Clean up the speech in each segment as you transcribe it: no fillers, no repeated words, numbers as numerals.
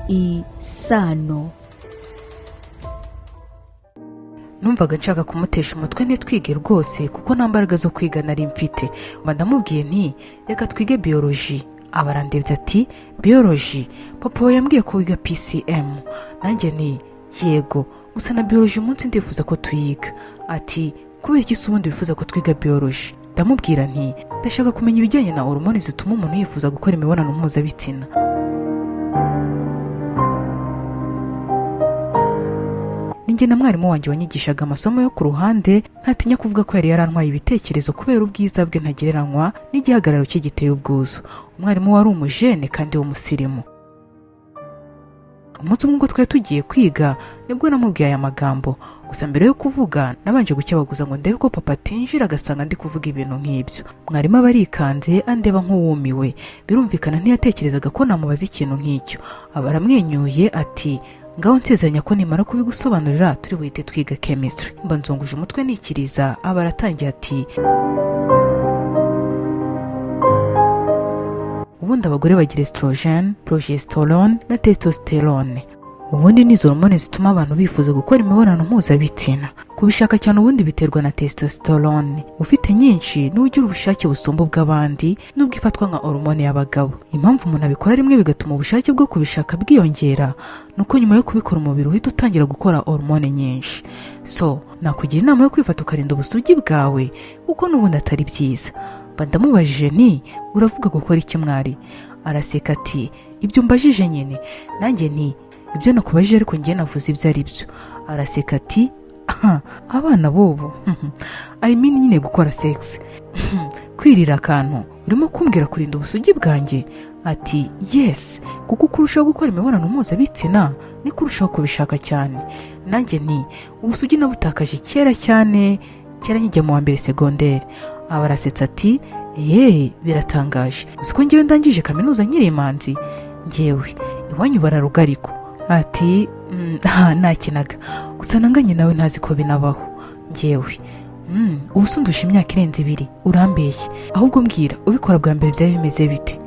Isano. Numvaga nshaka kumutesha umutwe ntitwige rwose, kuko nta mbaraga zo kwiga nari mfite. Mba ndamubwiye nti: "Reka twige biology." Aba arandebye ati: "Biology? Papa wawe yambwiye ko wiga PCM." Nanjye ni: "Yego, gusa na biology umunsi ndifuza ko tuyiga." Ati: "Kubera iki se ubundi wifuza ko twiga biology?" Ndamubwira nti: "Ndashaka kumenya ibijyanye na hormone zituma umuntu yifuza gukora imibonano mpuzabitsina." Ninjye na mwarimu wanjye wanyigishaga amasomo yo ku ruhande, ntatinya kuvuga ko yari yarantwaye ibitekerezo kubera ubwiza bwe ntagereranywa n'igihagararo cye giteye ubwuzu. Umwarimu wari umujene kandi w'umusirimu. Umunsi umwe ubwo twari tugiye kwiga, nibwo namubwiye aya magambo. Gusa mbere yo kuvuga nabanje gukebaguza ngo ndebe ko papa atinjira agasanga ndi kuvuga ibintu nk'ibyo. Mwarimu aba arikanze, andeba nk'uwumiwe. Birumvikana ntiyatekerezaga ko namubaza ikintu nk'icyo. Aba aramwenyuye ati: "Ngaho nsezeranya ko nimara kubigusobanurira turi buhite twiga chemistry." Mba nzunguje umutwe nikiriza. Aba aratangiye ati: "Ubundi abagore bagira estrogen, progesterone na testosterone. Ubundi ni izo hormone zituma abantu bifuza gukora imibonano mpuzabitsina. Kubishaka cyane ubundi biterwa na testosterone. Ufite nyinshi niwe ugira ubushake busumba ubw'abandi, nubwo ifatwa nka hormone y'abagabo. Impamvu umuntu abikora rimwe bigatuma ubushake bwo kubishaka bwiyongera, ni uko nyuma yo kubikora umubiri uhita utangira gukora hormone nyinshi. So nakugira inama yo kwifata ukarinda ubusugi bwawe, kuko n'ubundi atari byiza." Mba ndamubajije nti: "Uravuga gukora iki, mwari?" Araseka ati: "Ibyo mbajije nyine." Nanjye nti: "Ibyo nakubajije, ariko njye navuze ibyo ari byo." Araseka ati: "Aha, abana b'ubu, I mean nyine gukora sex, kwirira akantu. Urimo kumbwira kurinda ubusugi bwanjye?" Ati: "Yes, kuko uko urushaho gukora imibonano mpuzabitsina niko urushaho kubishaka cyane." Nanjye nti: "Ubusugi nabutakaje kera cyane, kera nkijya mu wa mbere segonderi." Aba arasetsa ati: "Eee, biratangaje, uzi ko ngewe ndangije kaminuza nkiri imanzi?" Ngewe: "Iwanyu bararugariko?" Ati: "Nakinaga gusa, nanganye nawe ntazi ko binabaho." Ngewe: "Ubu se undusha imyaka irenze 2? Urambeshye. Ahubwo mbwira, ubikora bwa mbere byari bimeze bite?"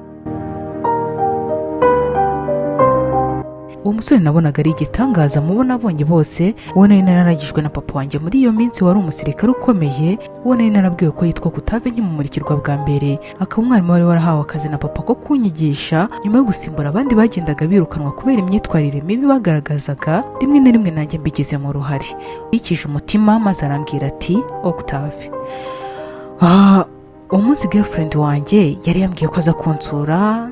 Uwo musore nabonaga ari igitangaza mu bo nabonye bose. Uwo nari nararagijwe na papa wanjye muri iyo minsi wari umusirikare ukomeye, uwo nari narabwiwe ko yitwa Kutave nkimumurikirwa bwa mbere, akaba umwarimu wari warahawe akazi na papa ko kunyigisha nyuma yo gusimbura abandi bagendaga birukanwa kubera imyitwarire mibi bagaragazaga, rimwe na rimwe nanjye mbigizemo uruhare. Yikije umutima maze arambwira ati: "Octave, uwo munsi girlfriend wanjye yari yambwiye ko aza kunsura,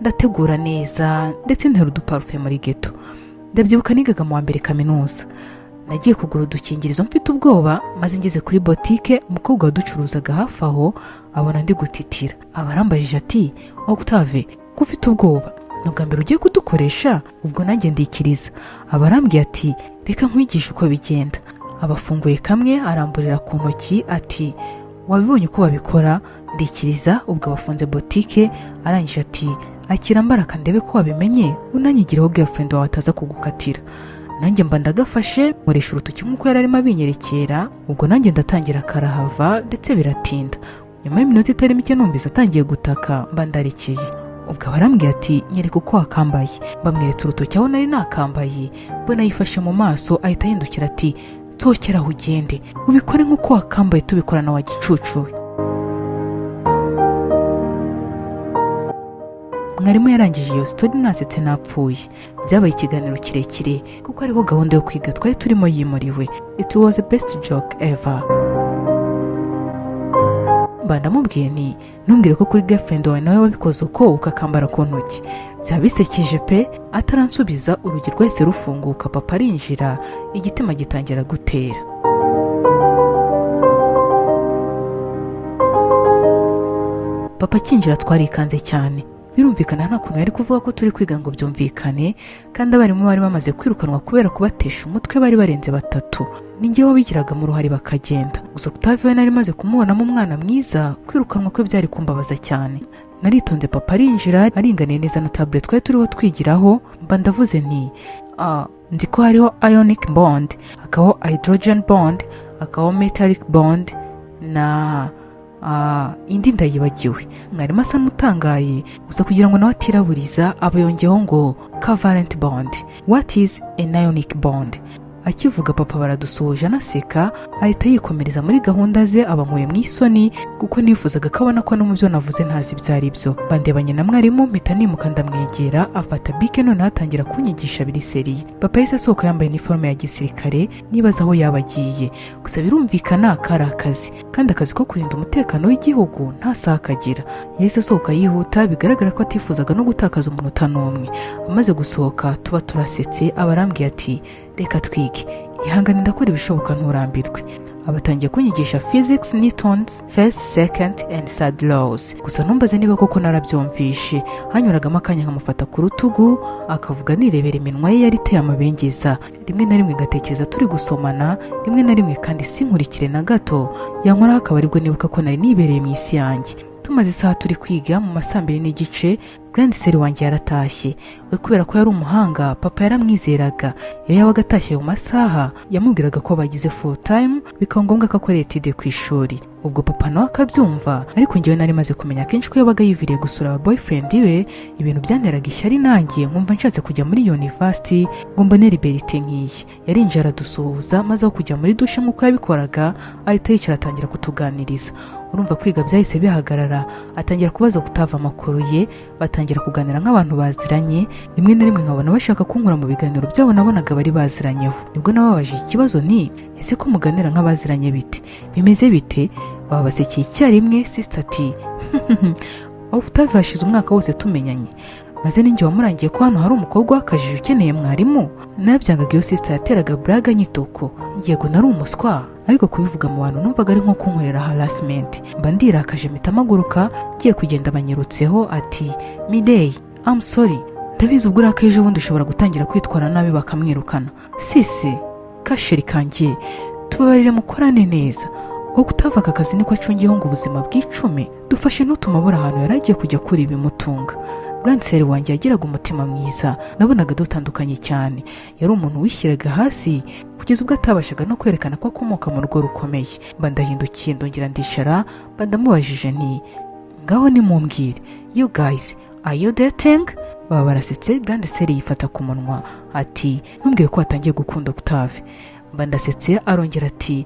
ndategura neza ndetse ntera uduparufe muri geto. Ndabyibuka nigaga mu wa mbere kaminuza. Nagiye kugura udukingirizo mfite ubwoba, maze ngeze kuri botike umukobwa waducuruzaga hafi aho abona ndi gutitira. Aba arambajije ati: 'Octave, ko ufite ubwoba, ni ubwa mbere ugiye kudukoresha?' Ubwo nanjye ndikiriza. Aba arambwiye ati: 'Reka nkwigishe uko bigenda.' Abafunguye kamwe aramburira ku ntoki ati: 'Wabibonye uko babikora?' Ndikiriza. Ubwo abafunze botike, arangije ati: 'Akira mbaraka ndebe ko wabimenye, unanyigireho girlfriend wawe ataza kugukatira.' Nanjye mba ndagafashe, nkoresha urutoki nk'uko yari arimo abinyerekera. Ubwo nanjye ndatangira karahava, ndetse biratinda. Nyuma y'iminota itari mike numvise atangiye gutaka, mba ndarekeye. Ubwo aba arambwiye ati: 'Nyereka uko wakambaye.' Mbamweretse urutoki aho nari nakambaye, mbona yifashe mu maso, ahita ahindukira ati: 'Nsohokera aho ugende ubikore nk'uko wakambaye tubikorana, wa gicucu we.'" Mwarimu yarangije iyo story nasetse napfuye. Byabaye ikiganiro kirekire kuko ariho gahunda yo kwiga twari turimo yimuriwe. It was the best joke ever. Mba ndamubwiye nti: "Ntumbwire ko kuri girlfriend wawe nawe wabikoze uko ukakambara ku ntoki? Byaba bisekeje pe." Ataransubiza, urugi rwahise rufunguka, papa arinjira, igitima gitangira gutera. Papa akinjira twarikanze cyane. Birumvikana nta kuntu yari kuvuga ko turi kwiga ngo byumvikane, kandi abarimu bari bamaze kwirukanwa kubera kubatesha umutwe bari barenze 3. Ni njye wabigiragamo uruhare bakagenda. Gusa Octave we nari maze kumubonamo umwana mwiza, kwirukanwa kwe byari kumbabaza cyane. Naritonze, papa arinjira aringaniye neza na tablet twari turiho twigiraho. Mba ndavuze nti: "Nzi ko hariho ionic bond, hakabaho hydrogen bond, hakabaho metallic bond na Ah, indi ndayibagiwe. Mwarimu asa n'utangaye gusa, kugira ngo nawe atiraburiza aba yongeyeho ngo covalent bond. What is an ionic bond? Akivuga, papa baradusuhuje anaseka, ahita yikomereza muri gahunda ze. Abankuye mu isoni kuko nifuzaga ko abona ko no mu byo navuze ntazi ibyo ari byo. Bandebanye na mwarimu, mpita nimuka ndamwegera, afata bike, noneho atangira kunyigisha biri sérieux. Papa yahise asohoka yambaye iniforume ya gisirikare, nibaza aho yaba agiye. Gusa birumvikana kari akazi, kandi akazi ko kurinda umutekano w'igihugu nta saha kagira. Yahise asohoka yihuta, bigaragara ko atifuzaga no gutakaza umunota n'umwe. Amaze gusohoka tuba turasetse, aba arambwiye ati: "Reka twige, ihangane, ndakora ibishoboka nturambirwe." Abatangiye kunyigisha physics, Newton's first, second and third laws. Gusa ntumbaze niba koko narabyumvishe. Hanyuragamo akanya nkamufata ku rutugu, akavuga nirebera iminwa ye yari iteye amabengeza. Rimwe na rimwe ngatekereza turi gusomana, rimwe na rimwe kandi sinkurikire na gato, yankoraho akaba aribwo nibuka ko nari nibereye mu isi yanjye. Tumaze isaha turi kwiga, mu ma 2:30, grande sœur wanjye yaratashye. We kubera ko yari umuhanga, papa yaramwizeraga. Iyo yabaga atashye mu masaha, yamubwiraga ko bagize full time, bikaba ngombwa ko akora étude ku ishuri. Ubwo papa nawe akabyumva, ariko njyewe nari maze kumenya kenshi ko yabaga yiviriye gusura aba boyfriend be, ibintu byanteraga ishyari, nanjye nkumva nshatse kujya muri university ngo mbone liberté nk'iyi. Yarinjiye aradusuhuza, maze aho kujya muri douche nk'uko yabikoraga, ahita yicara atangira kutuganiriza. Urumva kwiga byahise bihagarara, atangira kubaza kutava amakuru ye, batangira kuganira nk'abantu baziranye. Rimwe na rimwe nkabona bashaka kunkura mu biganiro byabo, nabonaga bari baziranyeho. Nibwo nababajije ikibazo ni: "Ese ko muganira nk'abaziranye, bite bimeze bite?" Baba basekeye icyarimwe. Sister ati: "Octave hashize umwaka wose tumenyanye, maze ninjye wamurangiye ko hano hari umukobwa w'akajiji ukeneye mwarimu." Narabyangaga iyo sister yateraga blague nyitoko. Yego nari umuswa, ariko kubivuga mu bantu numvaga ari nko kunkorera harassment. Mba ndirakaje, mpita mpaguruka ngiye kugenda, banyirutseho ati: "Mireille, I'm sorry, ndabizi ubwo urakaye, ejo bundi ushobora gutangira kwitwara nabi bakamwirukana. Sisi ka chéri kanjye, tubabarire, mukorane neza. Octave aka kazi niko acungiyeho ngo ubuzima bw'icume, dufashe ntutumabura ahantu yari agiye kujya kura ibimutunga." Grande sœur wanjye yagiraga umutima mwiza, nabonaga dutandukanye cyane. Yari umuntu wishyiraga hasi kugeza ubwo atabashaga no kwerekana ko akomoka mu rugo rukomeye. Mba ndahindukiye, ndongera ndicara, mba ndamubajije nti: "Ngaho nimumbwire, you guys, are you dating?" Baba barasetse. Grande sœur yifata ku munwa ati: "Ntumbwire ko watangiye gukunda Octave." Mba ndasetse. Arongera ati: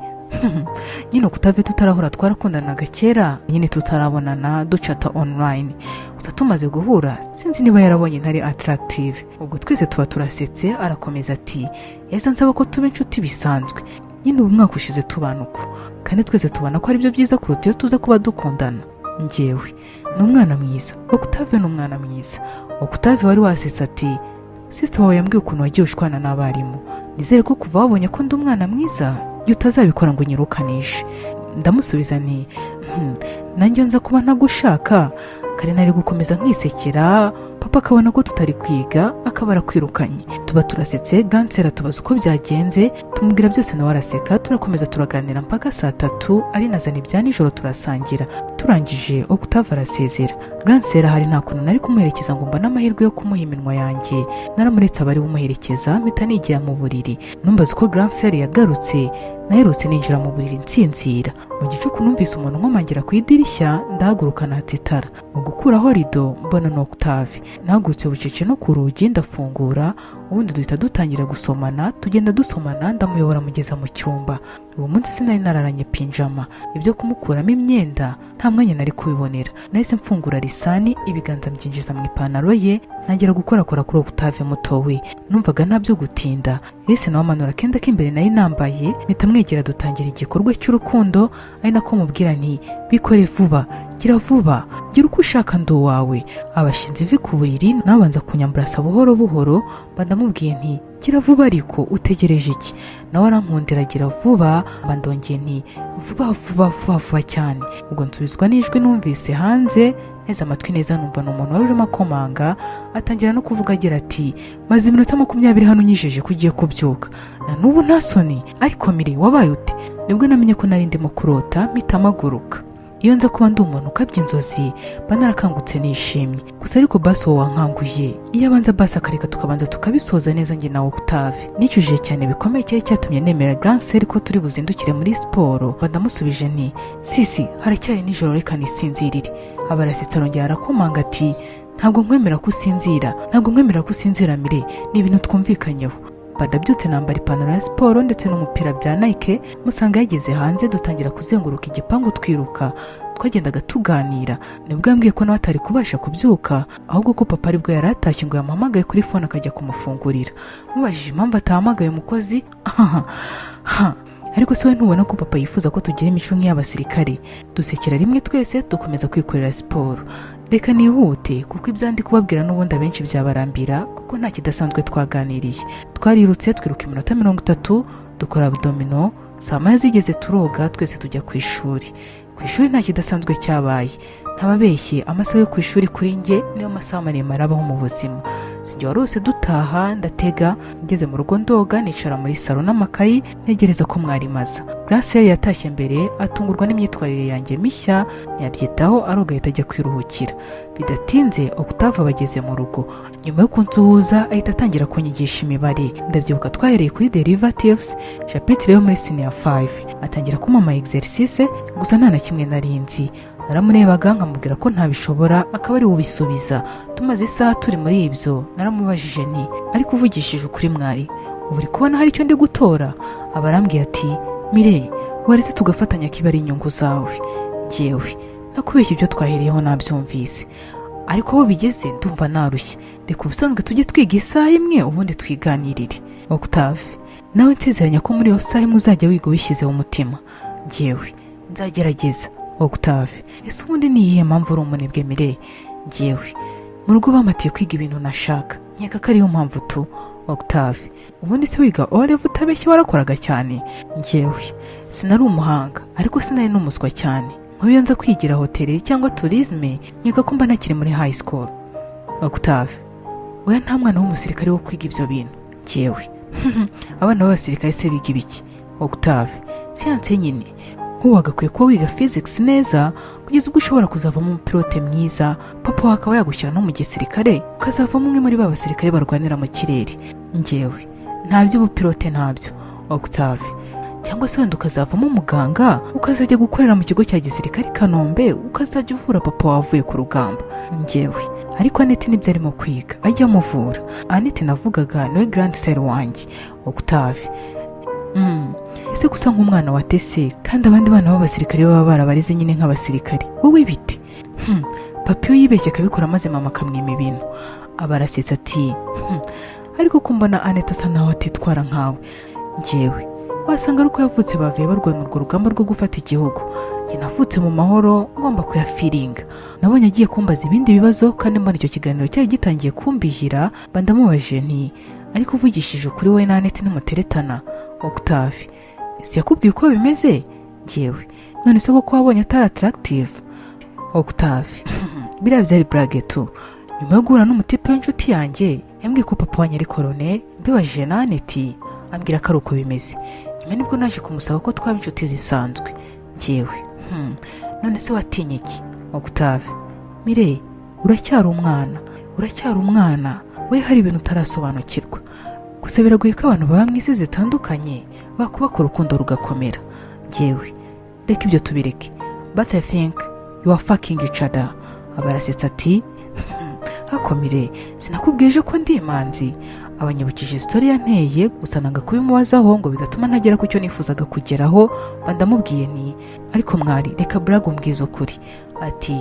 "Nyine Octave tutarahura twarakundanaga kera, nyine tutarabonana duchata online. Gusa tumaze guhura sinzi niba yarabonye ntari attractive." Ubwo twese tuba turasetse. Arakomeza ati: "Yahise ansaba ko tuba inshuti bisanzwe. Nyine ubu umwaka ushize tubana uko, kandi twese tubona ko aribyo byiza kuruta iyo tuza kuba dukundana. Njyewe ni umwana mwiza, Octave ni umwana mwiza." Octave wari wasetse ati: "Sister wawe yambwiye ukuntu wagiye ushwana n'abarimu. Nizere ko kuva wabonye ko ndi umwana mwiza jya utazabikora ngo unyirukanishe." Ndamusubiza nti: "Nanjye nza kuba ntagushaka kare, nari gukomeza nkisekera, papa akabona ko tutari kwiga, akaba arakwirukanye." Tuba turasetse. Grande sœur tubaza uko byagenze, tumubwira byose, nawe araseka. Turakomeza turaganira mpaka saa 3, arinazana ibya nijoro turasangira. Turangije, Octave arasezera. Grande sœur ahari nta kuntu nari kumuherekeza ngo mbone amahirwe yo kumuha iminwa yanjye. Naramuretse aba ari we umuherekeza, mpita nigira mu buriri. Numbaza uko grande sœur yagarutse, naherutse ninjira mu buriri nsinzira. Mu gicuku numvise umuntu nkomangira ku idirishya, ndahaguruka natsa itara. Mu gukuraho rido mbona ni Octave. Nahagurutse bucece no ku rugi ndafungura, ubundi duhita dutangira gusomana. Tugenda dusomana, ndamuyobora mugeza mu cyumba. Uwo munsi sinari nararanye pinjama, ibyo kumukuramo imyenda nta mwanya nari kubibonera. Nahise mfungura lisani, ibiganza mbyinjiza mu ipantaro ye, ntangira gukorakora kuri Octave muto we. Numvaga nta byo gutinda. Yahise nawe amanura akenda k'imbere nari nambaye, mpita mwegera, dutangira igikorwa cy'urukundo, ari nako mubwira nti: "Bikore vuba, gira vuba, gira uko ushaka, ndi uwawe." Abashinze ivi ku buriri, nawe abanza kunyamburasa buhoro buhoro. Mba ndamubwiye nti: "Gira vuba ariko, utegereje iki?" Nawe arankundira agira vuba. Mba ndongeye nti: "Vuba vuba vuba vuba cyane." Ubwo nsubizwa n'ijwi numvise hanze. Nteze amatwi neza, numva ni umuntu wari urimo akomanga, atangira no kuvuga agira ati: "Maze iminota 20 hano unyijeje ko ugiye kubyuka, na n'ubu nta soni. Ariko Mire, wabaye ute?" Nibwo namenye ko nari ndimo kurota, mpita mpaguruka. Iyo nza kuba ndi umuntu ukabya inzozi, mba narakangutse nishimye gusa. Ariko basi wowe wankanguye, iyo abanza basi akareka tukabanza tukabisoza neza njye na Octave. Nicujije cyane bikomeye cyari cyatumye nemera grand sœur ko turi buzindukire muri siporo. Ndamusubije nti: "Sisi, haracyari nijoro, reka nisinzirire." Aba arasetse, arongera arakomanga ati: "Ntabwo nkwemera ko usinzira, ntabwo nkwemera ko usinzira Mire, ni ibintu twumvikanyeho." Ndabyutse, nambara ipantaro ya siporo ndetse n'umupira bya Nike, musanga yageze hanze, dutangira kuzenguruka igipangu twiruka. Twagendaga tuganira, nibwo yambwiye ko nawe atari kubasha kubyuka, ahubwo ko papa aribwo yari atashye, ngo yamuhamagaye kuri phone akajya kumufungurira. Mubajije impamvu atahamagaye umukozi, ha, ariko se we ntubona ko papa yifuza ko tugira imico nk'iy'abasirikare? Dusekera rimwe twese, dukomeza kwikorera siporo. Reka nihute kuko ibyo ndi kubabwira n'ubundi abenshi byabarambira, kuko nta kidasanzwe twaganiriye. Twarirutse, twiruka iminota 30, dukora abdominaux. Saa 1 zigeze turoga, twese tujya ku ishuri. Ku ishuri nta kidasanzwe cyabaye. Ntababeshye, amasaha yo ku ishuri kuri njye niyo masaha maremare abaho mu buzima. Sinjye warose dutaha, ndatega, ngeze mu rugo ndoga, nicara muri salo n'amakayi, ntegereza ko mwarimu aza. Grace yari yatashye mbere, atungurwa n'imyitwarire yanjye mishya, ntiyabyitaho, aroga ahita ajya kwiruhukira. Bidatinze Octave abageze mu rugo. Nyuma yo kunsuhuza ahita atangira kunyigisha imibare. Ndabyibuka twahereye kuri derivatives, chapitre yo muri senior 5, atangira kumpa ama exercice, gusa nta na kimwe nari nzi. Naramurebaga nkamubwira ko ntabishobora, akaba ari we ubisubiza. Tumaze isaha turi muri ibyo, naramubajije nti: "Ariko uvugishije ukuri mwari, ubu uri kubona hari icyo ndi gutora?" Aba arambwiye ati: "Mire, waretse tugafatanya kiba ari inyungu zawe." Njyewe nakubeshya, ibyo twahereyeho nabyumvise, ariko aho bigeze ndumva narushye. Reka ubusanzwe tujye twiga isaha imwe, ubundi twiganirire. Octave: "Nawe nsezeranya ko muri iyo saha imwe uzajya wiga ubishyizeho umutima." Njyewe: "Nzagerageza." Octave: "Ese ubundi ni iyihe mpamvu uri umunebwe, Mire?" Njyewe: "Mu rugo bamatiye kwiga ibintu nashaka, nkeka ko ariyo mpamvu tu." Octave: "Ubundi se wiga O level, utabeshye warakoraga cyane?" Njyewe: "Sinari umuhanga, ariko sinari n'umuswa cyane. Nk'ubu iyo nza kwigira hôtellerie cyangwa tourisme, nkeka ko mba ntakiri muri high school." Octave: "Oya, nta mwana w'umusirikare wo kwiga ibyo bintu." Njyewe: "Abana b'abasirikare se biga ibiki?" Octave: "Siyanse nyine. Nk'ubu wagakwiye kuba wiga physics neza kugeza ubwo ushobora kuzavamo umupilote mwiza, papa wawe akaba yagushyira no mu gisirikare, ukazavamo umwe muri ba basirikare barwanira mu kirere." Njyewe: "Nta by'ubupilote, ntabyo." Octave: "Cyangwa se wenda ukazavamo umuganga, ukazajya gukorera mu kigo cya gisirikare i Kanombe, ukazajya uvura papa wavuye ku rugamba." Njyewe: "Ariko Anete nibyo arimo kwiga, ajya amuvura." Anete navugaga niwe grande sœur wanjye. Octave: Ese gusa nk'umwana wa tese, kandi abandi bana b'abasirikare baba barabareze nyine nk'abasirikare, wowe bite? Papa iyo yibeshye akabikora maze mama akamwima ibintu." Aba arasetse ati: Ariko ko mbona Anete asa naho atitwara nkawe?" Njyewe: "Wasanga ari uko yavutse bavuye barwana urwo rugamba rwo gufata igihugu. Njye navutse mu mahoro, ngomba kuyafiringa." Nabonye agiye kumbaza ibindi bibazo, kandi mbona icyo kiganiro cyari gitangiye kumbihira, mba ndamubajije nti: "Ariko uvugishije ukuri, wowe na Anete ntimuteretana?" Octave: "Ese yakubwiye uko bimeze?" Njyewe: "None se koko wabonye atari attractive?" Octave: "Biriya byari blague tu. Nyuma yo guhura n'umutipe w'inshuti yanjye, yambwiye ko papa wanjye ari koroneri. Mbibajije na Aneti, ambwira ko ari uko bimeze. Nyuma nibwo naje kumusaba ko twaba inshuti zisanzwe." Njyewe: None se watinye iki?" Octave: "Mire, uracyari umwana, uracyari umwana we, hari ibintu utarasobanukirwa. Gusa biragoye ko abantu baba mu isi zitandukanye bakubaka urukundo rugakomera." Njyewe: "Reka ibyo tubireke, but I think you are fucking each other." Aba arasetsa ati: "Hakomire, sinakubwije ko ndi imanzi?" Abanyibukije story yanteye, gusa nanga kubimubazaho ngo bidatuma ntagera ku cyo nifuzaga kugeraho. Mba ndamubwiye ni: "Ariko mwari, reka blague, umbwize ukuri." Ati: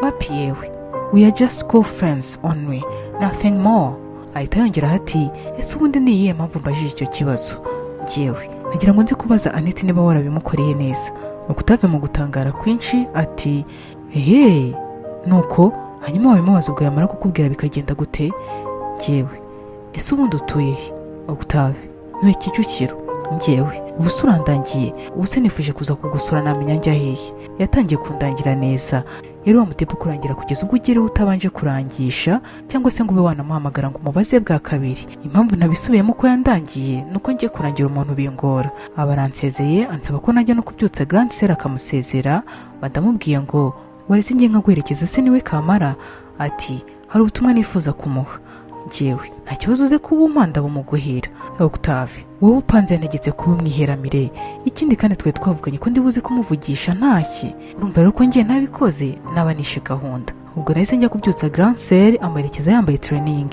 "Wapi yewe, we are just school friends only, nothing more." Ahita yongeraho ati: "Ese ubundi ni iyihe mpamvu mbajije icyo kibazo?" Njyewe: "Nagira ngo nze kubaza Anete niba warabimukoreye neza." Octave mu gutangara kwinshi ati: "Ehe, nuko hanyuma wabimubaza, ubwo yamara kukubwira bikagenda gute?" Njyewe: "Ese ubundi utuye he?" Octave: "Ntuye Kicukiro." Njyewe: "Ubu se urandangiye? Ubu se nifuje kuza kugusura namenya njya hehe?" Yatangiye kundangira neza. Yari wa mutipe ukurangira kugeza ubwo ugereho utabanje kurangisha, cyangwa se ngo ube wanamuhamagara ngo umubaze bwa kabiri. Impamvu ntabisubiyemo ko yandangiye ni uko ngiye kurangira umuntu bingora. Aba aransezeye, ansaba ko najya no kubyutsa grande sœur akamusezera. Badamubwiye ngo waretse ngiye nkaguherekeza se niwe kamara? Ati hari ubutumwa nifuza kumuha. Njyewe nta kibazo, uze kuba umanda bumuguhera. Octave, wowe upanze yantegetse kuba umwiheramire. Ikindi kandi twari twavuganye ko ndibuze kumuvugisha ntashye. Urumva rero ko ngiye ntabikoze naba nishe gahunda. Ubwo nahise njya kubyutsa grande sœur, amuherekeza yambaye training.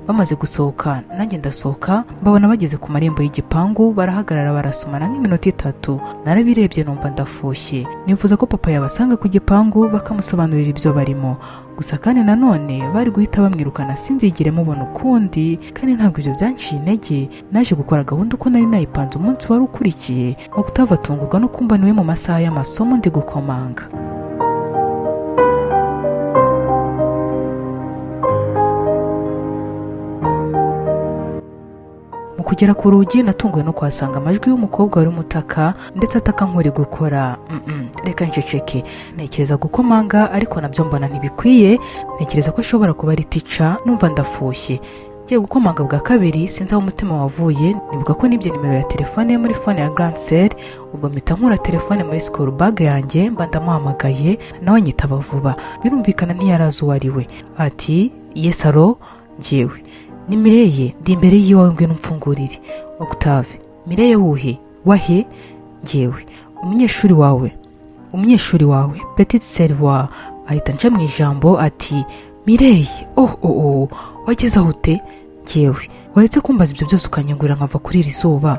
Bamaze gusohoka nanjye ndasohoka, mbabona bageze ku marembo y'igipangu barahagarara, barasomana nk'iminota 3. Narabirebye numva ndafushye, nifuza ko papa yabasanga ku gipangu bakamusobanurira ibyo barimo. Gusa kandi nanone bari guhita bamwirukana, sinzigere mubona ukundi. Kandi ntabwo ibyo byanciye intege, naje gukora gahunda uko nari nayipanze. Umunsi wari ukurikiye, Octave atungurwa no kumva niwe mu masaha y'amasomo ndi gukomanga. Mu kugera ku rugi natunguwe no kuhasanga amajwi y'umukobwa wari umutaka, ndetse ataka nk'uri gukora. Reka nceceke. Ntekereza gukomanga, ariko nabyo mbona ntibikwiye. Ntekereza ko ashobora kuba ari teacher, numva ndafushye. Ngiye gukomanga bwa kabiri, sinzi aho umutima wavuye, nibuka ko nibye nimero ya telefone ye muri phone ya grande sœur. Ubwo mpita nkura telefone muri school bag yanjye, mba ndamuhamagaye, nawe anyitaba vuba. Birumvikana ntiyarazi uwo ari we. Ati yes, allo? Njyewe ni Mireye, ndi imbere y'iwawe, ngwino umfungurire. Octave, Mireye wuhe, wahe? Njyewe umunyeshuri wawe, umunyeshuri wawe petite sœur wa. Ahita nca mu ijambo ati Mireye, oh oh oh, wageze aho ute? Njyewe waretse kumbaza ibyo byose ukanyungurira nkava kuri iri zuba.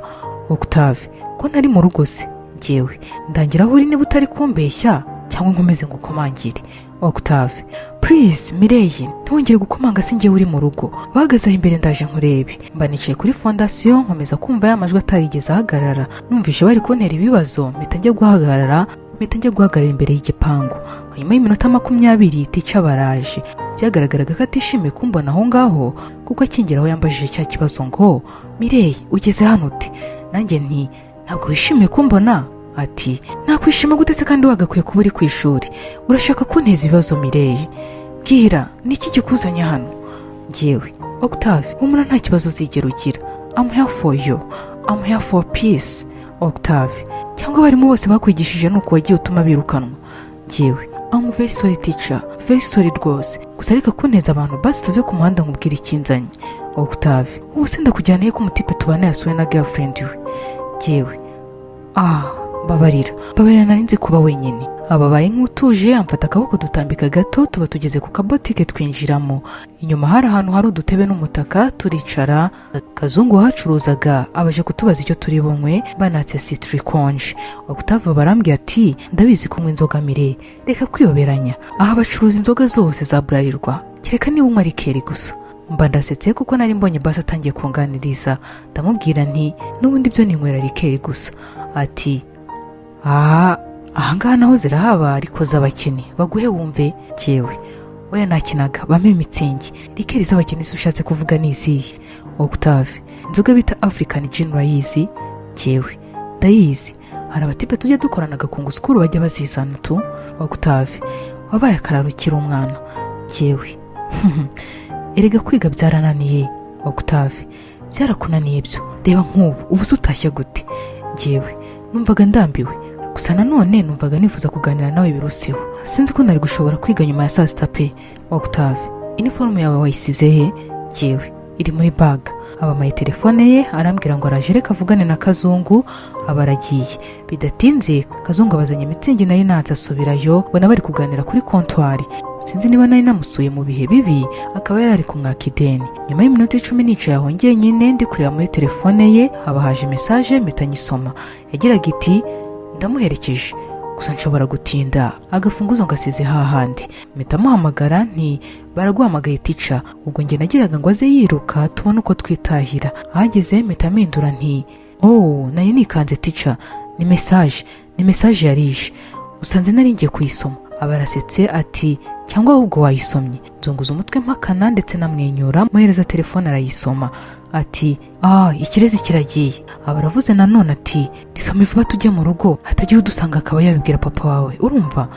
Octave, ko ntari mu rugo se? Njyewe ndangira aho uri niba utari kumbeshya, cyangwa nkomeze ngukomangire. Octave, please Mireye, ntiwongere gukomanga, si njyewe uri mu rugo. Bahagaze aho imbere, ndaje nkurebe. Mba nicaye kuri fondasiyo, nkomeza kumva ya majwi atarigeze ahagarara. Numvise bari kuntera ibibazo, mpita njya guhagarara imbere y'igipangu. Nyuma y'iminota 20 teacher baraje. Byagaragaraga ko atishimiye kumbona aho ngaho, kuko akingeraho yambajije cya kibazo ngo Mireye, ugeze hano ute? Nanjye nti ntabwo wishimiye kumbona? Ati nakwishima gute se kandi wagakwiye kuba uri ku ishuri? Urashaka kunteza ibibazo Mireye? Bwira, niki kikuzanye hano? Njyewe Octave, humura, nta kibazo uzigera ugira. I'm here for you, I'm here for peace. Octave, cyangwa abarimu bose bakwigishije nuko wagiye utuma birukanwa? Njyewe I'm very sorry teacher, very sorry rwose. Gusa reka kunteza abantu, basi tuve ku muhanda nkubwire ikinzanye. Octave, ubu se ndakujyana he ko umutipe tubana yasuwe na girlfriend we? Njyewe ah, mbabarira, mbabarira, nari nzi kuba wenyine. Ababaye nk'utuje, amfata akaboko, dutambika gato, tuba tugeze ku kabotike, twinjiramo. Inyuma hari ahantu hari udutebe n'umutaka, turicara. Kazungu wahacuruzaga abaje kutubaza icyo turi bunywe, banatse citron ikonje. Octave barambwiye ati ndabizi kunywa inzoga mire, reka kwiyoberanya, aha bacuruza inzoga zose za Bralirwa, kereka niba unywa liqueur gusa. Mba ndasetse kuko nari mbonye basi atangiye kunganiriza. Ndamubwira nti n'ubundi byo ninywera liqueur gusa. Ati aha ahangaha naho zirahaba, ariko z'abakene, baguhe wumve. Jyewe oya, nakinaga, bampe Mützig. Liqueur z'abakene se ushatse kuvuga ni izihe? Octave, inzoga bita African Gin urayizi? Jyewe ndayizi, hari abatipe tujya dukorana agakungu sukuru bajya bazizana tu. Octave, wabaye akararo ukiri umwana. Jyewe erega kwiga byarananiye. Octave, byarakunaniye byo, reba nk'ubu ubu se utashye gute? Jyewe numvaga ndambiwe, gusa nanone numvaga nifuza kuganira nawe biruseho. Sinzi ko nari gushobora kwiga nyuma ya saa sita pe. Octave, iniforume yawe wayisize he? Jyewe iri muri bag. Abamuhaye telefone ye, arambwira ngo araje, reka avugane na Kazungu. Aba aragiye. Bidatinze Kazungu abazanye Mützig nari natse, asubirayo, mbona bari kuganira kuri kontwari. Sinzi niba nari namusuye mu bihe bibi, akaba yari ari kumwaka ideni. Nyuma y'iminota 10 nicaye aho njyenyine ndi kureba muri telefone ye, haba haje message, mpita nyisoma. Yagiraga iti ndamuherekeje, gusa nshobora gutinda, agafunguzo ngasize hahandi. Mpita muhamagara nti baraguhamagaye teacher. Ubwo njye nagiraga ngo aze yiruka tubone uko twitahira. Ahageze mpita mpindura nti oh, nayo nikanze teacher, ni message, ni message yarije, usanze nari ngiye kuyisoma. Aba arasetse ati cyangwa ahubwo wayisomye? Nzunguza umutwe mpakana ndetse namwenyura, muhereza telefone arayisoma. Ati ah, ikirezi kiragiye. Aba aravuze nanone ati risome vuba tujye mu rugo, hatagira udusanga akaba yabibwira papa wawe, urumva?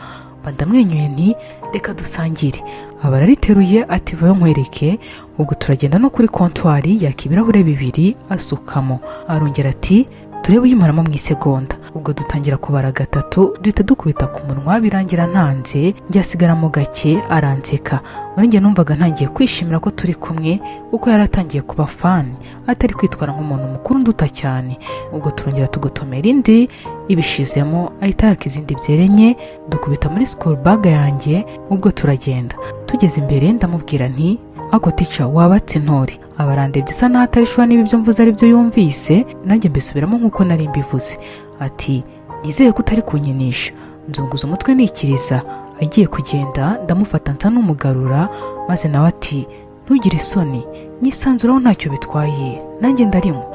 Mba ndamwenyuye nti: "Reka dusangire." Aba arariteruye ati: "Vayo nkwereke." Ubwo turagenda no kuri comptoir, yaka ibirahure bibiri asukamo, arongera ati: "Turebe uyimaramo mu isegonda." Ubwo dutangira kubara gatatu, duhita dukubita ku munwa, birangira ntanze, njyasigaramo gake, aranseka. Muri njye numvaga ntangiye kwishimira ko turi kumwe, kuko yari atangiye kuba funny, atari kwitwara nk'umuntu mukuru nduta cyane. Ubwo turongera tugotomera indi, ibishizemo ahita yaka izindi byeri enye, dukubita muri school bag yanjye. Ubwo turagenda, tugeze imbere ndamubwira nti: "Ako tica wabatse intore." Abarandebye isa n'aho atari sure niba ibyo mvuze ari byo yumvise. Nanjye mbisubiramo nk'uko nari mbivuze. Ati: "Nizere ko utari kunyinisha." Nzunguza umutwe nikiriza. Agiye kugenda ndamufata nsa n'umugarura, maze nawe ati: "Ntugire isoni, nyisanzuraho, ntacyo bitwaye, nanjye ndarinywa."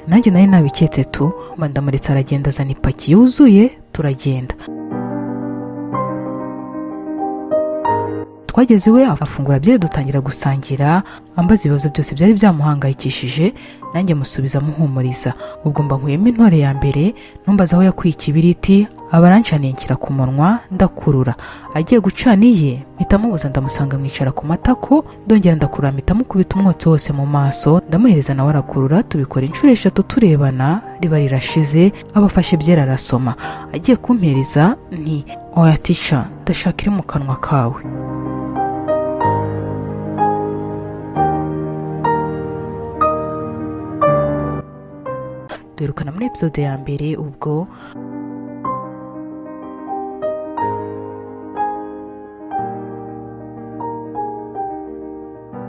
Nanjye nari nabiketse tu. Mba ndamuretse aragenda, azana ipaki yuzuye, turagenda. Twageze iwe, afungura byeri, dutangira gusangira, ambaza ibibazo byose byari byamuhangayikishije, nanjye musubiza muhumuriza. Ubwo mba nkuyemo intore ya mbere, ntumbaza aho yakuye ikibiriti, aba arancaniye nshyira ku munwa ndakurura. Agiye gucana iye mpita mubuza, ndamusanga mwicara ku matako, ndongera ndakurura, mpita mukubita umwotsi wose mu maso, ndamuhereza, nawe arakurura. Tubikora inshuro eshatu turebana, riba rirashize. Abafashe byeri arasoma, agiye kumpereza nti: "Oya tica, ndashaka iri mu kanwa kawe." Duherukana muri episode ya mbere, ubwo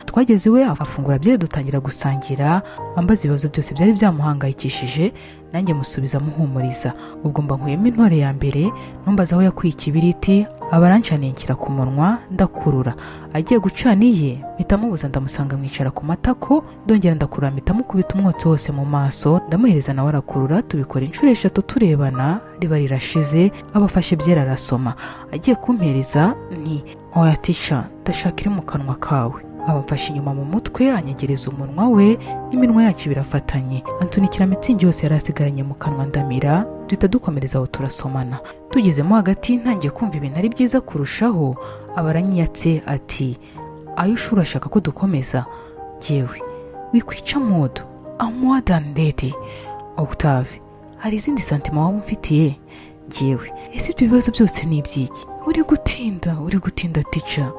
twageze iwe, afungura byeri, dutangira gusangira, ambaza ibibazo byose byari byamuhangayikishije, nanjye musubiza muhumuriza. Ubwo mba nkuyemo intore ya mbere, ntumbaza aho yakuye ikibiriti, aba arancaniye nshyira ku munwa ndakurura. Agiye gucana iye mpita mubuza, ndamusanga mwicara ku matako, ndongera ndakurura, mpita mukubita umwotsi wose mu maso, ndamuhereza, nawe arakurura. Tubikora inshuro eshatu turebana, riba rirashize. Abafashe byeri arasoma, agiye kumpereza nti: "Oya tica, ndashaka iri mu kanwa kawe." Abamfashe inyuma mu mutwe, anyegereza umunwa we n'iminwa yacu birafatanye, ansunikira Mützig yose yari asigaranye mu kanwa, ndamira, duhita dukomereza aho turasomana. Tugezemo hagati ntangiye kumva ibintu ari byiza kurushaho, aba aranyiyatse ati: "Ayo ushuri urashaka ko dukomeza?" Njyewe: "Wikwica mood, I'm more than ready." Octave: "Hari izindi sentiments waba umfitiye?" Njyewe: "Ese ibyo bibazo byose ni iby'iki? Uri gutinda, uri gutinda tica."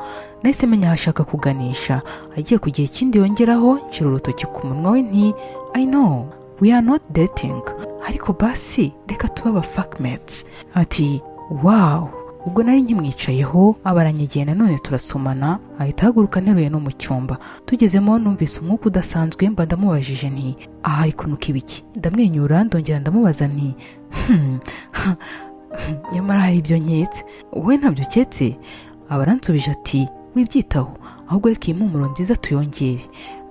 Nahise menya aho ashaka kuganisha. Agiye kugira ikindi yongeraho, nshyira urutoki ku munwa we nti: "I know we are not dating, ariko basi reka tube aba fuckmates." Ati: "Wow." Ubwo nari nkimwicayeho, aba aranyegeye nanone turasomana, ahita ahaguruka nteruye no mu cyumba. Tugezemo numvise umwuka udasanzwe, mba ndamubajije nti: "Aha ari kunuka ibiki?" Ndamwenyura, ndongera ndamubaza nti: Nyamara hari ibyo nketse, wowe ntabyo uketse?" Aba aransubije ati: "Wibyitaho, ahubwo reka iyi mpumuro nziza tuyongere."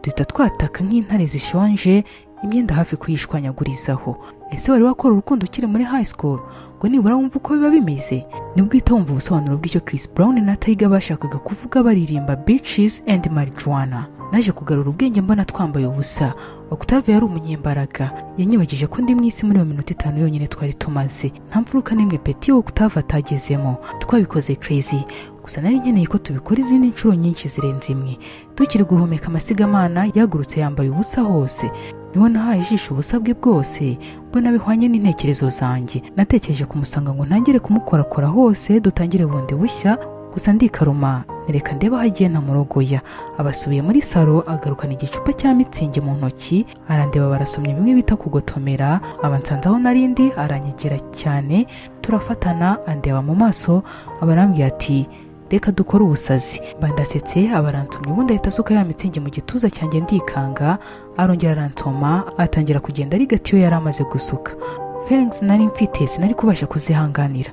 Duhita twataka nk'intare zishonje, imyenda hafi kuyishwanyagurizaho. Ese wari wakora urukundo ukiri muri high school ngo nibura wumve uko biba bimeze? Nibwo uhita wumva ubusobanuro bw'icyo Chris Brown na Tyga bashakaga kuvuga baririmba "Bitches and Marijuana". Naje kugarura ubwenge mbona twambaye ubusa. Octave yari umunyembaraga, yanyibagije ko ndi mu isi muri iyo minota 5 yonyine twari tumaze. Nta mfuruka n'imwe petit Octave atagezemo. Twabikoze crazy, gusa nari nkeneye ko tubikora izindi nshuro nyinshi zirenze imwe. Tukiri guhumeka amasigamana, yagurutse yambaye ubusa hose. Niho nahaye ijisho ubusa bwe bwose, mbona bihwanye n'intekerezo zanjye. Natekereje kumusanga ngo ntangire kumukorakora hose, dutangire bundi bushya, gusa ndikaruma, nereka ndeba aho agiye ntamurogoya. Abasubiye muri salo, agarukana igicupa cya Mützig mu ntoki, arandeba, barasomye bimwe bita kugotomera. Abansanze aho narindi, aranyegera cyane, turafatana, andeba mu maso, aba arambwiye ati: "Reka dukore ubusazi." Bandasetse, aba aransomye, ubundi ahita asuka ya Mützig mu gituza cyanjye, ndikanga, arongera aransoma, atangira kugenda arigata iyo yari amaze gusuka. Feelings nari mfite sinari kubasha kuzihanganira.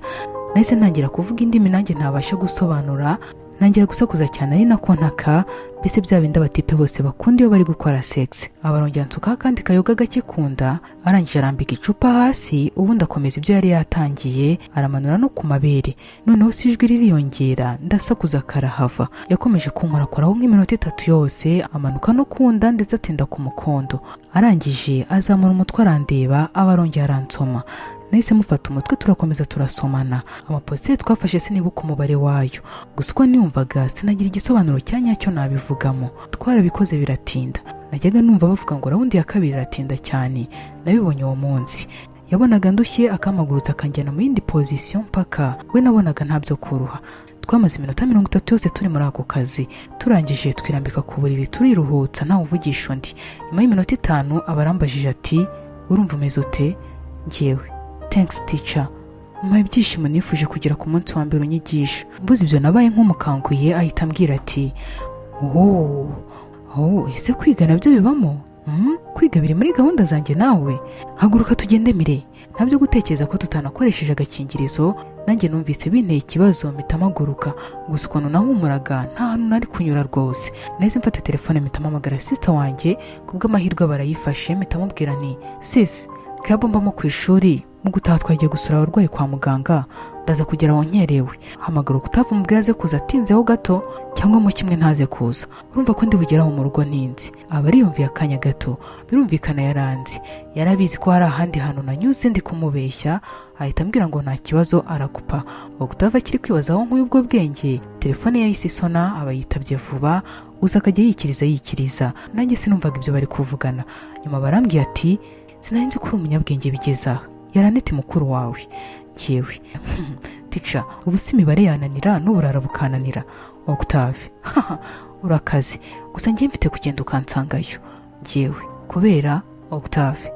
Nahise ntangira kuvuga indimi nanjye ntabasha gusobanura. Ntangira gusakuza cyane ari nako ntaka, mbese bya bindi abatipe bose bakunda iyo bari gukora sex. Abarongera nsukaho akandi kayoga gake kunda. Arangije arambika icupa hasi, ubundi akomeza ibyo yari yatangiye, aramanura no ku mabere. Noneho si ijwi ririyongera, ndasakuza karahava. Yakomeje kunkorakoraho nk'iminota 3 yose, amanuka no kunda ndetse atinda ku mukondo. Arangije azamura umutwe arandeba, aba arongera aransoma. Nahise mufata umutwe, turakomeza turasomana. Amaposition twafashe sinibuka umubare wayo, gusa uko niyumvaga sinagira igisobanuro cya nyacyo nabivugamo. Twarabikoze biratinda. Najyaga numva bavuga ngo round ya kabiri iratinda cyane, nabibonye uwo munsi. Yabonaga ndushye akampagurutsa, akanjyana mu yindi position, mpaka we nabonaga ntabyo kuruha. Twamaze iminota 30 yose turi muri ako kazi. Turangije twirambika ku buriri, turiruhutsa, ntawe uvugisha undi. Nyuma y'iminota 5 aba arambajije ati: "Urumva umeze ute?" Njyewe: "Thanks teacher, umpaye ibyishimo nifuje kugera ku munsi wa mbere unyigisha." Mvuze ibyo nabaye nk'umukanguye, ahita ambwira ati: Oh, ese kwiga nabyo bibamo? Kwiga biri muri gahunda zanjye nawe. Haguruka tugende mire, ntabyo gutekereza ko tutanakoresheje agakingirizo." Nanjye numvise binteye ikibazo, mpita mpaguruka. Gusa ukuntu nahumuraga, nta hantu nari kunyura rwose. Nahise mfata telefone, mpita mpamagara sister wanjye. Kubw'amahirwe barayifashe, mpita mubwira nti: "Sis, club mbamo ku ishuri, mu gutaha twagiye gusura abarwayi kwa muganga, ndaza kugera aho nkerewe. Hamagara Octave umubwire aze kuza atinzeho gato, cyangwa mu kimwe ntaze kuza. Urumva ko ndi bugeraho mu rugo ntinze." Aba ariyumviye akanya gato, birumvikana yaranze, yarabizi ko hari ahandi hantu nanyuze ndi kumubeshya. Ahita ambwira ngo nta kibazo, arakupa. Octave akiri kwibaza aho nkuye ubwo bwenge, telefone yahise isona, aba yitabye vuba, gusa akajya yikiriza yikiriza. Nanjye sinumvaga ibyo bari kuvugana. Nyuma barambwiye ati: "Sinari nzi ko uri umunyabwenge bigeze aha. Yaranete mukuru wawe." Njyewe: "Teacher, ubu si imibare yananira n'uburara bukananira?" Octave: "Urakaze, gusa njye mfite kugenda ukansangayo." Njyewe: "Kubera?" Octave: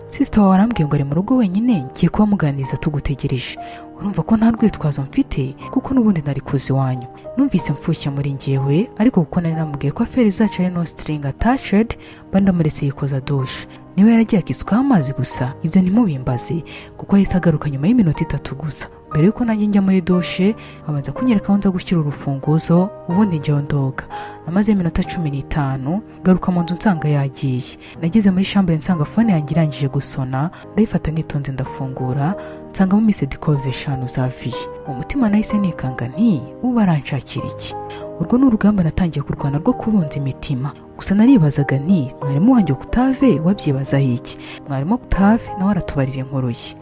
"Sister wawe arambwiye ngo ari mu rugo wenyine, ngiye kuba muganiriza tugutegereje. Urumva ko nta rwitwazo mfite kuko n'ubundi nari kuza iwanyu." Numvise mfushye muri njyewe, ariko kuko nari namubwiye ko affaires zacu ari no string attached, mba ndamuretse yikoza douche. Niba yaragiye akisukaho amazi gusa, ibyo ntimubimbaze, kuko ahita agaruka nyuma y'iminota 3 gusa. Mbere yuko nanjye njya muri douche, abanza kunyereka aho nza gushyira urufunguzo, ubundi njyaho ndoga. Namaze iminota 15, garuka mu nzu nsanga yagiye. Nageze muri chambre nsanga phone yanjye irangije gusona, ndayifata nitonze, ndafungura, nsangamo missed calls 5 za Viye. Mu mutima nahise nikanga nti: "Ubu aranshakira iki?" Urwo ni urugamba natangiye kurwana rwo kubunza imitima. Gusa naribazaga nti: "Mwarimu wanjye Octave wabyibazaho iki?" Mwarimu Octave nawe aratubarira inkuru ye.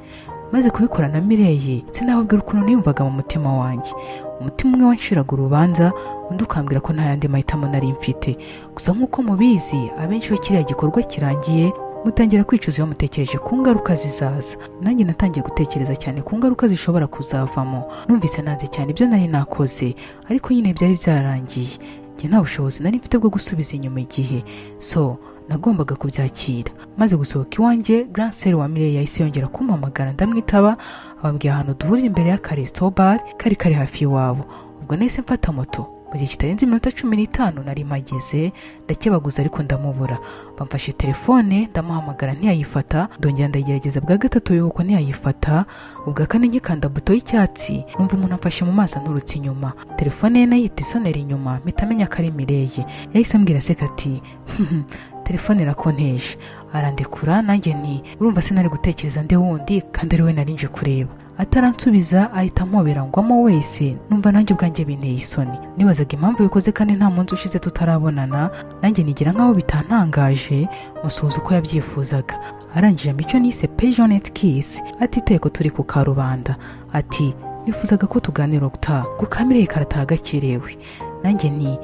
Maze kubikora na Mireye, sinababwira ukuntu niyumvaga mu mutima wanjye. Umutima umwe wanshiraga urubanza, undi ukambwira ko nta yandi mahitamo nari mfite. Gusa nk'uko mubizi, abenshi iyo kiriya gikorwa kirangiye mutangira kwicuza iyo mutekereje ku ngaruka zizaza. Nanjye natangiye gutekereza cyane ku ngaruka zishobora kuzavamo. Numvise nanze cyane ibyo nari nakoze, ariko nyine byari byarangiye. Njye nta bushobozi nari mfite bwo gusubiza inyuma igihe, so nagombaga kubyakira. Maze gusohoka iwanjye, grand sœur wa Mireille yahise yongera kumpamagara, ndamwitaba. Abambwiye ahantu duhurira imbere y'akaresto bar kari kari hafi y'iwabo. Ubwo nahise mfata moto, mu gihe kitarenze iminota 15 nari mpageze. Ndakebaguza ariko ndamubura. Bamfashe telefone, ndamuhamagara ntiyayifata. Ndongera ndagerageza bwa gatatu, bibuko ntiyayifata. Ubwa kane nkikanda buto y'icyatsi, numva umuntu amfashe mu maso anturutse inyuma. Telefone ye nayo ihita isonera inyuma, mpita amenya ko ari Mireye. Yahise ambwira aseka ati: "Telefone irakonteje." Arandekura. Nanjye nti: "Urumva sinari gutekereza nde wundi kandi ari we nari nje kureba?" Ataransubiza ahita ampobera ngwamo wese. Numva nanjye ubwanjye binteye isoni. Nibazaga impamvu bikoze kandi nta munsi ushize tutarabonana. Nanjye nigira nkaho bitantangaje, musuhuza uko yabyifuzaga. Arangije ampa icyo nise passionate kiss, atiteye ko turi ku karubanda, ati: "Nifuzaga ko tuganira Octa, ngo kamireye karataha gakerewe." Nanjye ni: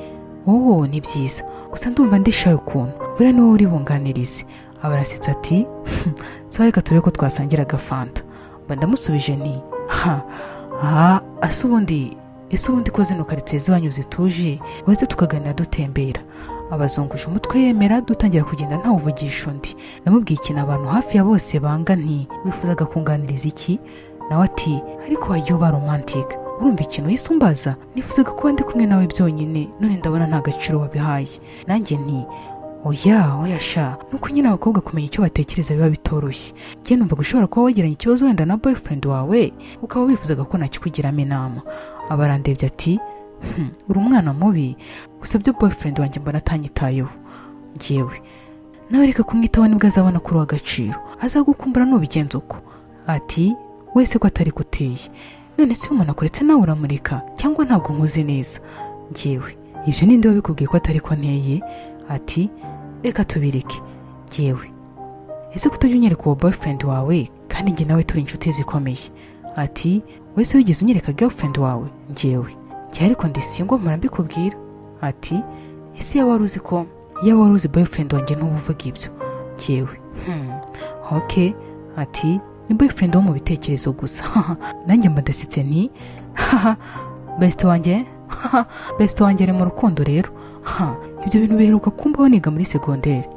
"Oh, ni byiza, gusa ndumva ndishaye ukuntu, buriya niwowe uri bunganirize." Aba arasetsa ati: "Sawa, reka turebe ko twasangira agafanta." Mba ndamusubije nti: "Ha ha, ese ubundi, ese ubundi ko zino karitsiye z'iwanyu zituje, uretse tukaganira dutembera?" Abazunguje umutwe yemera, dutangira kugenda ntawuvugisha undi. Namubwiye ikintu abantu hafi ya bose banga, nti: "Wifuzaga kunganiriza iki?" Nawe ati: "Ariko wagiye uba romantic, urumva ikintu uhise umbaza? Nifuzaga kuba ndi kumwe nawe byonyine, none ndabona nta gaciro wabihaye." Nanjye nti: "Oya, oya sha, nuko nyine abakobwa kumenya icyo batekereza biba bitoroshye. Njye numvaga ushobora kuba wagiranye ikibazo wenda na boyfriend wawe, ukaba wifuzaga ko nakikugiramo inama." Aba arandebye ati: Uri umwana mubi, gusa byo boyfriend wanjye mbona atanyitayeho. Njyewe: Nawe reka kumwitaho, nibwo azabona ko uri uw'agaciro, azagukumbura nubigenza uko. Ati: Wese ko atari guteye? None se iyo umuntu akuretse nawe uramureka, cyangwa ntabwo nkuzi neza? Njyewe: Ibyo ninde wabikubwiye ko atari ko nteye? Ati: Reka tubireke. Njyewe: Ese kutajya unyereka uwo boyfriend wawe, kandi njye nawe turi inshuti zikomeye? Ati: Wese wigeze unyereka girlfriend wawe? Njyewe: Njye ariko ndi single, mpora mbikubwira. Ati: Ese yaba wari uzi ko, yaba wari uzi boyfriend wanjye ntuba uvuga ibyo. Njyewe: Ok. Ati: Ni boyfriend wo mu bitekerezo gusa. Nanjye mba ndasetse nti: Haha, best wanjye, haha, best wanjye ari mu rukundo rero. Ha, ibyo bintu biheruka kumbaho niga muri segonderi.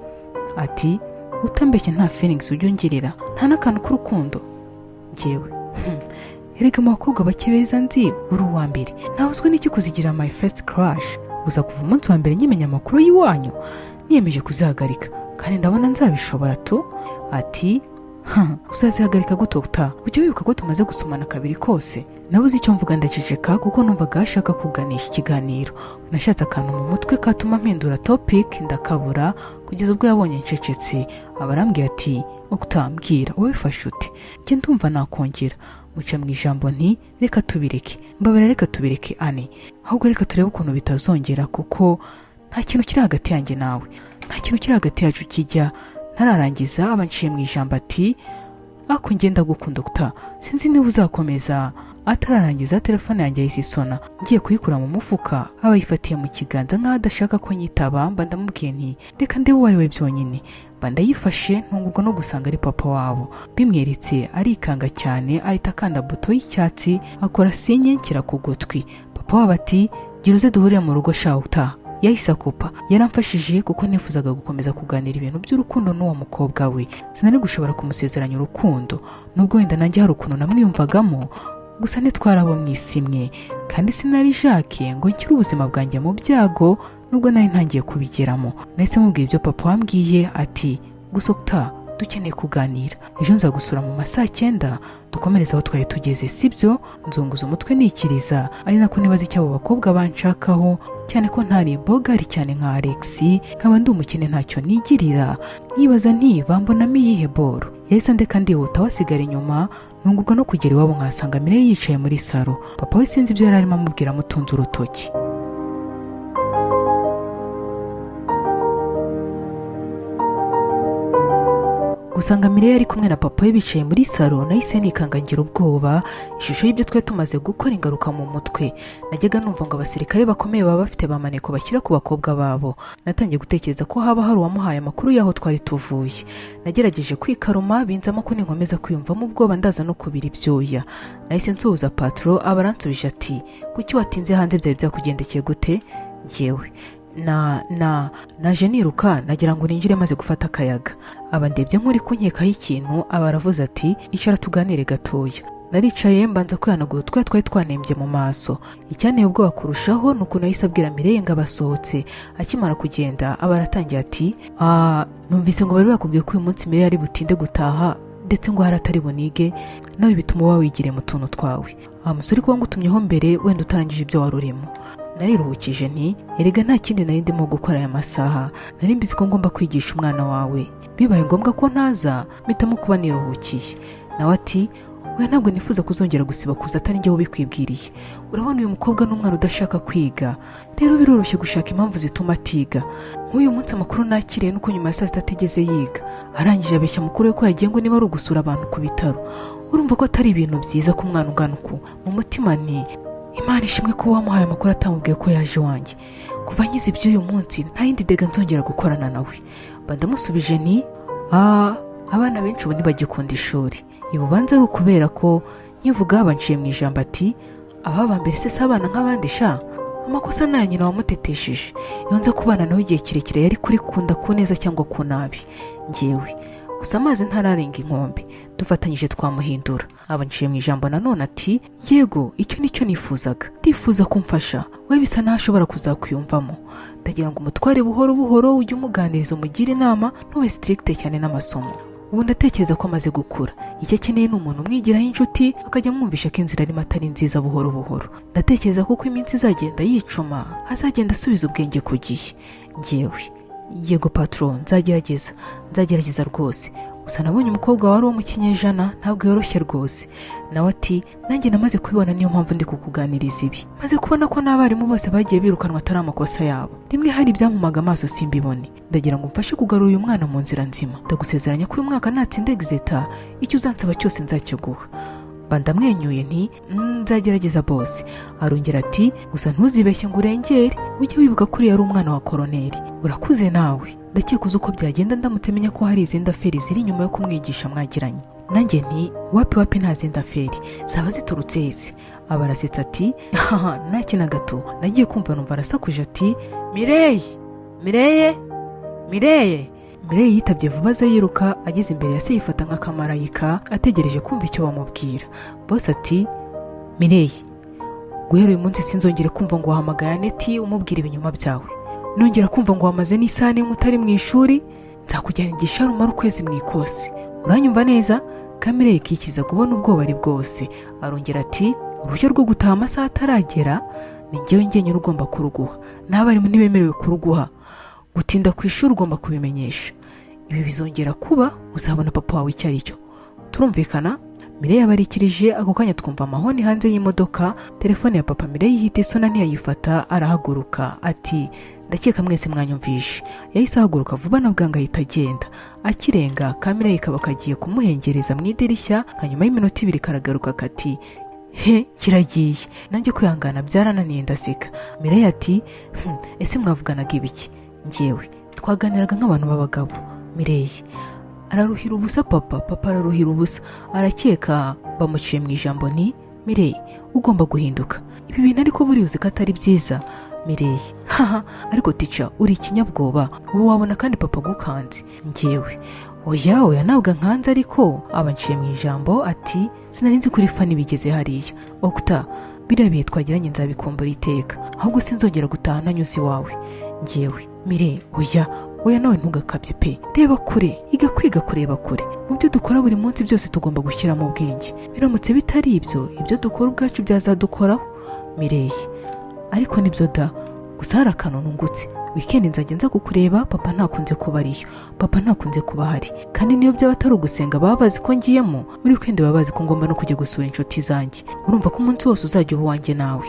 Ati: Utambeshye, nta feelings ujya ungirira, nta n'akantu k'urukundo? Njyewe: Erega mu bakobwa bake beza nzi uri uwa mbere, ntawuzwi n'iki kuzigira my first crush. Gusa kuva umunsi wa mbere nkimenya amakuru y'iwanyu, niyemeje kuzihagarika, kandi ndabona nzabishobora tu. Ati: Uzazihagarika gute uta? Ujya wibuka ko tumaze gusomana kabiri kose? Nabuze icyo mvuga, ndaceceka, kuko numvaga ashaka kuganisha ikiganiro. Nashatse akantu mu mutwe katuma mpindura topic ndakabura, kugeza ubwo yabonye ncecetse, aba arambwira ati: Utambwira wabifashe ute? Njye ndumva nakongera muca mu ijambo nti: Reka tubireke, mbabara, reka tubireke ane, ahubwo reka turebe ukuntu bitazongera, kuko nta kintu kiri hagati yanjye nawe, nta kintu kiri hagati yacu kijya. Ntararangiza aba nciye mu ijambo ati: Ako ngenda gukunda guta, sinzi niba uzakomeza. Atararangiza, telefone yanjye yahise isona. Ngiye kuyikura mu mufuka, aba ayifatiye mu kiganza nk'aho adashaka ko nyitaba. Mba ndamubwiye nti: Reka ndebe uwo ari we byonyine. Mba ndayifashe, ntungurwa no gusanga ari papa wabo. Bimweretse arikanga cyane, ahita akanda buto y'icyatsi, akora signe nshyira ku gutwi. Papa wabo ati: Gira uze duhurire mu rugo sha utaha. Yahise akupa. Yaramfashije kuko nifuzaga gukomeza kuganira ibintu by'urukundo n'uwo mukobwa we. Sinari gushobora kumusezeranya urukundo, nubwo wenda nanjye hari ukuntu namwiyumvagamo, gusa ntitwari abo mu isi imwe, kandi sinari Jacques ngo nshyire ubuzima bwanjye mu byago, nubwo nari ntangiye kubigeramo. Nahise mubwira ibyo papa wambwiye. Ati: Gusa uta dukeneye kuganira, ejo nzagusura mu ma saa 9, dukomereze aho twari tugeze, sibyo? Nzunguza umutwe nikiriza, ari nako nibaza icyo abo bakobwa banshakaho, cyane ko ntari bogari cyane nka Alex, nkaba ndi umukene ntacyo nigirira. Nkibaza nti: Bambonamo iyihe boro? Yahise andeka ndihuta, wasigara inyuma. Ntungurwa no kugera iwabo nkasanga Mireille yicaye muri salo. Papa we sinzi ibyo yari arimo amubwira amutunze urutoki. Gusanga Mireille ari kumwe na papa we bicaye muri salo, nahise nikanga, ngira ubwoba. Ishusho y'ibyo twari tumaze gukora ingaruka mu mutwe. Najyaga numva ngo abasirikare bakomeye baba bafite ba maneko bashyira ku bakobwa babo. Natangiye gutekereza ko haba hari uwamuhaye amakuru y'aho twari tuvuye. Nagerageje kwikaruma, binzamo ko ninkomeza kwiyumvamo ubwoba ndaza no kubira ibyuya. Nahise nsuhuza patro, aba aransubije ati: Kuki watinze hanze? Byari byakugendekeye gute? Yewe, na naje niruka, nagira ngo ninjire maze gufata akayaga. Aba ndebye nk'uri kunkekaho ikintu, aba aravuze ati: Icara tuganire gatoya. Naricaye, mbanza kwihanagura utwe twari twanembye mu maso. Icyanteye ubwoba kurushaho ni ukuntu yahise abwira Mireille ngo abasohotse. Akimara kugenda, aba aratangiye ati: Ah, numvise ngo bari bakubwiye ko uyu munsi Mireille ari butinde gutaha, ndetse ngo hari atari bunige nawe, bituma uba wigiriye mu tuntu twawe. Aha musore, kuba ngutumyeho mbere wenda utarangije ibyo wari urimo. Nariruhukije nti: Erega nta kindi nari ndimo gukora aya masaha, nari mbizi ko ngomba kwigisha umwana wawe. Bibaye ngombwa ko ntaza, mpitamo kuba niruhukiye. Nawe ati: Oya, ntabwo nifuza kuzongera gusiba kuza atari njyewe ubikwibwiriye. Urabona uyu mukobwa ni umwana udashaka kwiga, rero biroroshye gushaka impamvu zituma atiga. Nk'uyu munsi amakuru nakiriye nuko nyuma ya saa sita atigeze yiga, arangije abeshya mukuru we ko yagiye ngo niba ari ugusura abantu ku bitaro. Urumva ko atari ibintu byiza ku mwana ungana uku. Mu mutima ni: Imana ishimwe ko wamuhaye amakuru atamubwiye ko yaje iwanjye. Kuva nkize iby'uyu munsi, nta yindi dega nzongera gukorana nawe. Mba ndamusubije ni: Ah, abana benshi ubu ntibagikunda ishuri, ibubanza ari ukubera ko nkivuga banciye mu ijambo ati: Ababa mbere se si abana nk'abandi sha? Amakosa ni aya nyina wamutetesheje. Iyo nza kubana nawe igihe kirekire, yari kurikunda ku neza cyangwa ku nabi. Ngewe: Gusa amazi ntararenga inkombe, dufatanyije twamuhindura. Aba nciye mu ijambo nanone ati: Yego, icyo nicyo nifuzaga, ndifuza kumfasha. We bisa naho ashobora kuzakwiyumvamo. Ndagira ngo umutware buhoro buhoro, ujye umuganiriza, umugire inama, ntube strict cyane n'amasomo. Ubu ndatekereza ko amaze gukura. Icyo akeneye ni umuntu umwigiraho inshuti, akajya amwumvisha ko inzira arimo atari nziza buhoro buhoro. Ndatekereza ko uko iminsi izagenda yicuma, azagenda asubiza ubwenge ku gihe. Njyewe: Yego patron, nzagerageza, nzagerageza rwose. Gusa nabonye umukobwa wari uwo mu kinyejana, ntabwo yoroshye rwose. Nawe ati: Nanjye namaze kubibona, niyo mpamvu ndi kukuganiriza ibi. Maze kubona ko n'abarimu bose bagiye birukanwa atari amakosa yabo. Rimwe hari ibyampumaga amaso simbibone. Ndagira ngo umfashe kugarura uyu mwana mu nzira nzima. Ndagusezeranya ko uyu mwaka natsinda exetat, icyo uzansaba cyose nzakiguha. Mba ndamwenyuye nti: Nzagerageza boss." Arongera ati: "Gusa ntuzibeshye ngo urengere, ujye wibuka ko uriya ari umwana wa koroneri. Urakuze nawe, ndakeka uzi uko byagenda ndamutse menya ko hari izindi affaires ziri inyuma yo kumwigisha mwagiranye." Nanjye nti: "Wapi wapi, nta zindi affaires zaba ziturutse hese." Aba arasetsa ati: "Haha, nta na gato." Nagiye kumva numva arasakuje ati: "Mireye, Mireye, Mireye!" Mireye yitabye vuba, aza yiruka. Ageze imbere ya se yifata nk'akamarayika, ategereje kumva icyo bamubwira. Boss ati: "Mireye, guhera uyu munsi sinzongere kumva ngo wahamagaye Aneti umubwira ibinyoma byawe. Nongera kumva ngo wamaze n'isaha n'imwe utari mu ishuri, nzakujyana igisharu umara ukwezi mu ikosi. Uranyumva neza?" Kamireye kikiza kubona ubwoba ari bwose. Arongera ati: "Uruhushya rwo gutaha amasaha ataragera ni njyewe njyenyine ugomba kuruguha, n'abarimu ntibemerewe kuruguha. Gutinda ku ishuri ugomba kubimenyesha. Ibi bizongera kuba, uzabona papa wawe icyo ari cyo. Turumvikana?" Mireille abarikirije. Ako kanya twumva amahoni hanze y'imodoka, telefone ya papa. Mireille ihita isona ntiyayifata. Arahaguruka ati: "Ndakeka mwese mwanyumvishe." Yahise ahaguruka vuba na bwangu ahita agenda. Akirenga, Kamireye kaba kagiye kumuhengereza mu idirishya. Nka nyuma y'iminota 2 karagaruka kati: "He, kiragiye." Nanjye kwihangana byarananiye, ndaseka. Mireille ati: Ese mwavuganaga ibiki?" Njyewe: "Twaganiraga nk'abantu b'abagabo." Mireille: "Araruhira ubusa papa, papa araruhira ubusa, arakeka bamuciye mu ijambo." Ni Mireille, ugomba guhinduka. Ibi bintu ariko buriya uzi ko atari byiza. Mireille: "Haha, ariko tica uri ikinyabwoba. Ubu wabona kandi papa agukanze." Njyewe: "Oya oya, ntabwo nkanze, ariko aba nciye mu ijambo." Ati: "Sinari nzi kuri funny bigeze hariya. Okuta, biriya bihe twagiranye nzabikumbura iteka. Ahubwo sinzongera gutaha ntanyuze iwawe." Njyewe: "Mire, oya oya, nawe ntugakabye pe. Reba kure, iga kwiga kureba kure. Mu byo dukora buri munsi byose tugomba gushyiramo ubwenge. Biramutse bitari ibyo, ibyo dukora ubwacu byazadukoraho." Mireye: "Ariko nibyo da. Gusa hari akantu nungutse. Weekend nzajya nza kukureba. Papa ntakunze kuba ariyo, papa ntakunze kuba ahari, kandi niyo byaba atari ugusenga baba bazi ko ngiyemo muri weekend, baba bazi ko ngomba no kujya gusura inshuti zanjye. Urumva ko umunsi wose uzajya uba uwanjye nawe,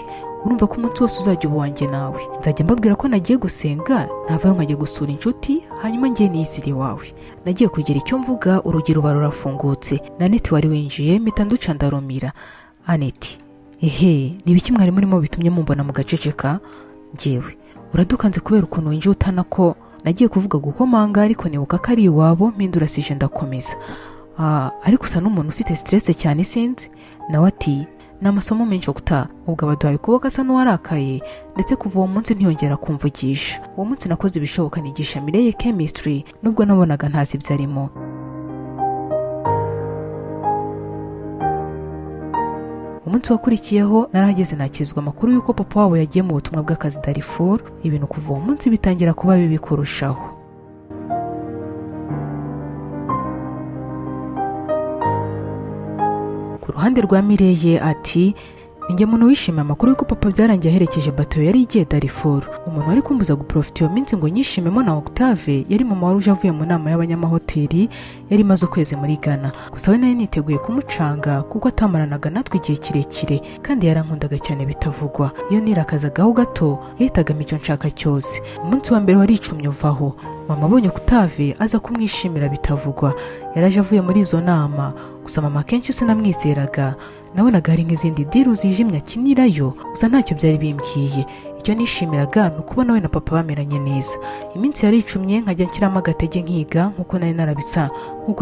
urumva ko umunsi wose uzajya uba uwanjye nawe. Nzajya mbabwira ko nagiye gusenga, navayo nkajya gusura inshuti, hanyuma ngiye niyizire iwawe." Nagiye kugira icyo mvuga, urugi ruba rurafungutse na Aneti wari winjiye, mpita nduca ndarumira. Aneti: "Ehe, ni ibiki mwari murimo bitumye mumbona mugaceceka?" Njyewe: "Uradukanze kubera ukuntu winjiye utana ko." Nagiye kuvuga gukomanga, ariko nibuka ko ari iwabo, mpindura sujet ndakomeza. "Ah, ariko usa n'umuntu ufite stress cyane, sinzi." Nawe ati: "Ni amasomo menshi okuta." Ubwo abaduhaye ukuboko asa n'uwarakaye, ndetse kuva uwo munsi ntiyongera kumvugisha. Uwo munsi nakoze ibishoboka nigisha Mireye chemistry, nubwo nabonaga ntazi ibyo arimo. Umunsi wakurikiyeho narahageze, nakizwa amakuru y'uko papa wabo yagiye mu butumwa bw'akazi Darifuru. Ibintu kuva uwo munsi bitangira kuba bibi kurushaho. Ku ruhande rwa Mireye ati: "Ninjye muntu wishimiye amakuru y'uko papa byarangiye aherekeje bato yari igiye Darifuru. Umuntu wari kumbuza guprofita iyo minsi ngo nyishimemo na Octave yari mama wari uje avuye mu nama y'abanyamahoteli yari imaze ukwezi muri Ghana. Gusa we nari niteguye kumucanga kuko atamaranaga natwe igihe kirekire, kandi yarankundaga cyane bitavugwa. Iyo nirakazagaho gato yahitagamo icyo nshaka cyose. Umunsi wa mbere waricumye uvaho, mama abonye Octave aza kumwishimira bitavugwa. Yaraje avuye muri izo nama. Gusa mama akenshi sinamwizeraga, nabonaga hari nk'izindi deal zijimye akinirayo, gusa ntacyo byari bimbwiye. Icyo nishimiraga ni ukubona we na papa bameranye neza. Iminsi yaricumye, nkajya nshyiramo agatege nkiga nk'uko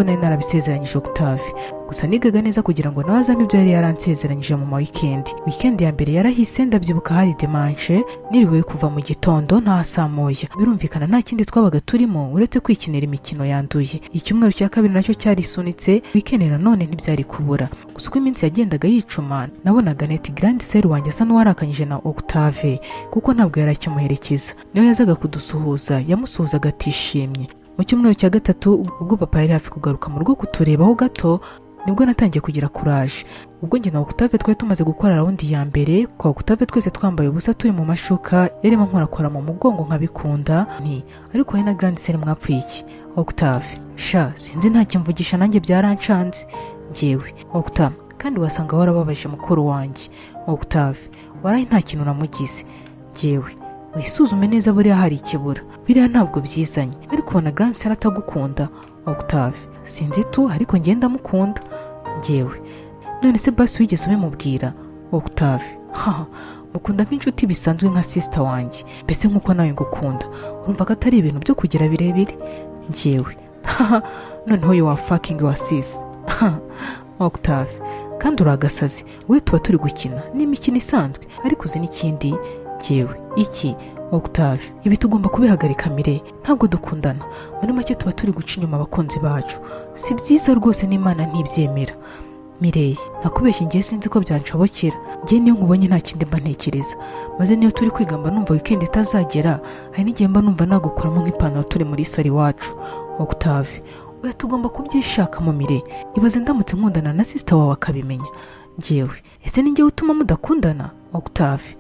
nari narabisezeranyije Octave. Gusa nigaga neza kugira ngo nawe azame ibyo yari yaransezeranyije mu ma weekend. Weekend ya mbere yarahise, ndabyibuka hari dimanche, niriwe kuva mu gitondo nta saa moya. Birumvikana nta kindi twabaga turimo uretse kwikinira imikino yanduye. Icyumweru cya kabiri nacyo cyarisunitse, weekend nanone ntibyari kubura. Gusa uko iminsi yagendaga yicuma, nabonaga Neti grande sœur wanjye asa n'uwarakanyije na Octave, kuko ntabwo yari akimuherekeza. Niyo yazaga kudusuhuza yamusuhuzaga atishimye. Mu cyumweru cya gatatu, ubwo papa yari hafi kugaruka mu rugo kuturebaho gato, nibwo natangiye kugira courage. Ubwo njye na Octave twari tumaze gukora round ya mbere kwa Octave, twese twambaye ubusa, turi mu mashuka, yarimo nkorakora mu mugongo nkabikunda. Nti: "Ariko wowe na grande sœur mwapfuye iki?" Octave: "Sha, sinzi, ntakimvugisha, nanjye byarancanze." Njyewe: "Octave, kandi wasanga warababaje mukuru wanjye." Octave: "Waraye, nta kintu namugize." Njyewe: "Wisuzume neza, buriya hari ikibura, biriya ntabwo byizanye. Ariko ubona grande sœur atagukunda?" Octave: "Sinzi tu, ariko ngenda mukunda." Njyewe: "None se basi wigeze ubimubwira?" Octave: "Haha, mukunda nk'inshuti bisanzwe, nka sister wanjye, mbese nk'uko nawe ngukunda. Urumva ko atari ibintu byo kugira birebire." Njyewe: "Haha, noneho you are fucking your sis." Octave: "Kandi uri agasazi we, tuba turi gukina, ni imikino isanzwe. Ariko uzi n'ikindi?" Njyewe: "Iki?" Octave: "Ibi tugomba kubihagarika mire, ntabwo dukundana. Muri make tuba turi guca inyuma abakunzi bacu, si byiza rwose, n'Imana ntibyemera." Mireye, nakubeshye, ngiye sinzi ko byanshobokera. Ngiye niyo nkubonye nta kindi mba ntekereza, maze niyo turi kwiga mba numva weekend itazagera. Hari n'igihe mba numva nagukuramo nk'ipantaro turi muri salon iwacu. Octave: "Oya, tugomba kubyishakamo mire. Ibaze ndamutse nkundana na sister wawe akabimenya." Njyewe: "Ese ni njyewe utuma mudakundana?" Octave: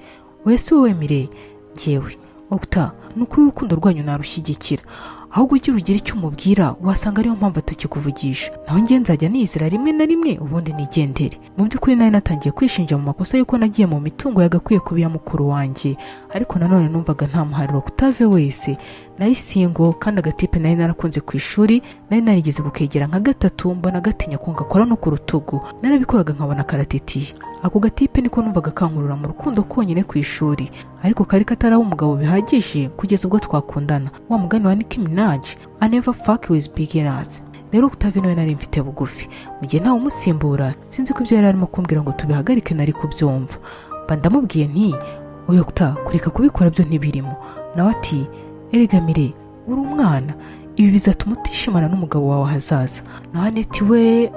"Oya, si wowe mire." Njyewe: "Octa, ni ukuri urukundo rwanyu narushyigikira, ahubwo ujye ugira icyo umubwira, wasanga ariyo mpamvu atakikuvugisha. Naho njye nzajya niyizira rimwe na rimwe, ubundi nigendere." Mu by'ukuri nari natangiye kwishinja mu makosa y'uko nagiye mu mitungo yagakwiye kuba iya mukuru wanjye, ariko nanone numvaga nta muhariro Octave wese. Nari single, kandi agatipe nari narakunze ku ishuri nari narigeze kukegera nka gatatu, mbona gatinya ko ngakora no ku rutugu. Narabikoraga nkabona karatitiye. Ako gatipe niko numvaga kankurura mu rukundo konyine ku ishuri, ariko kari kataraba umugabo bihagije kugeza ubwo twakundana. Wa mugani wa Nicki Minaj, "I never fuck with beginners." Rero Octave niwe nari mfite bugufi mu gihe ntawe umusimbura. Sinzi ko ibyo yari arimo kumbwira ngo tubihagarike nari kubyumva. Mba ndamubwiye nti: "Oya Octa, kureka kubikora byo ntibirimo." Nawe ati: "Erega mire, uri umwana, ibi bizatuma utishimana n'umugabo wawe ahazaza." Naho Aneti we,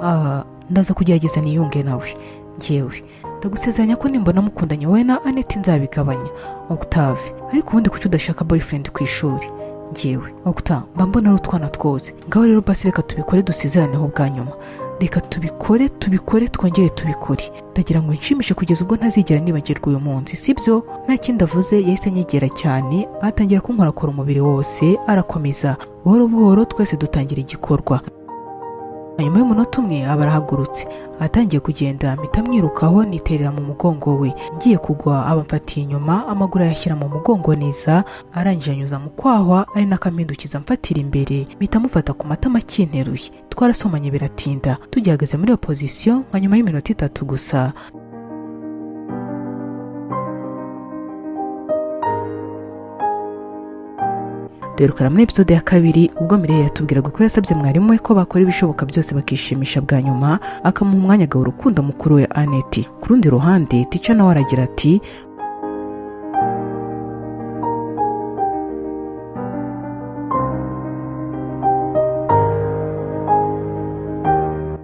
ndaza kugerageza niyunge nawe. Njyewe: "Ndagusezeranya ko nimbona mukundanye wowe na Aneti nzabigabanya." Octave: "Ariko ubundi kuki udashaka boyfriend ku ishuri?" Njyewe: "Octa, mba mbona ari utwana twose. Ngaho rero basi reka tubikore, dusezeraneho bwa nyuma. Reka tubikore, tubikore, twongere tubikore. Ndagira ngo nshimishe kugeza ubwo ntazigera nibagirwa uyu munsi, sibyo?" Nta kindi avuze, yahise anyegera cyane, atangira kunkorakora umubiri wose, arakomeza buhoro buhoro, twese dutangira igikorwa. Nyuma y'umunota umwe aba arahagurutse, atangiye kugenda, mpita mwirukaho niterera mu mugongo we. Ngiye kugwa aba amfatiye inyuma, amaguru ayashyira mu mugongo neza, arangije anyuza mu kwahwa, ari nakampindukiza amfatira imbere, mpita mufata ku matama akinteruye. Twarasomanye biratinda, tugihagaze muri iyo position nka nyuma y'iminota 3 gusa. Duherukana muri episode ya kabiri ubwo Mireille yatubwiraga ko yasabye mwarimu we ko bakora ibishoboka byose bakishimisha bwa nyuma, akamuha umwanya agaha urukundo mukuru we Aneti. Ku rundi ruhande, teacher nawe aragira ati: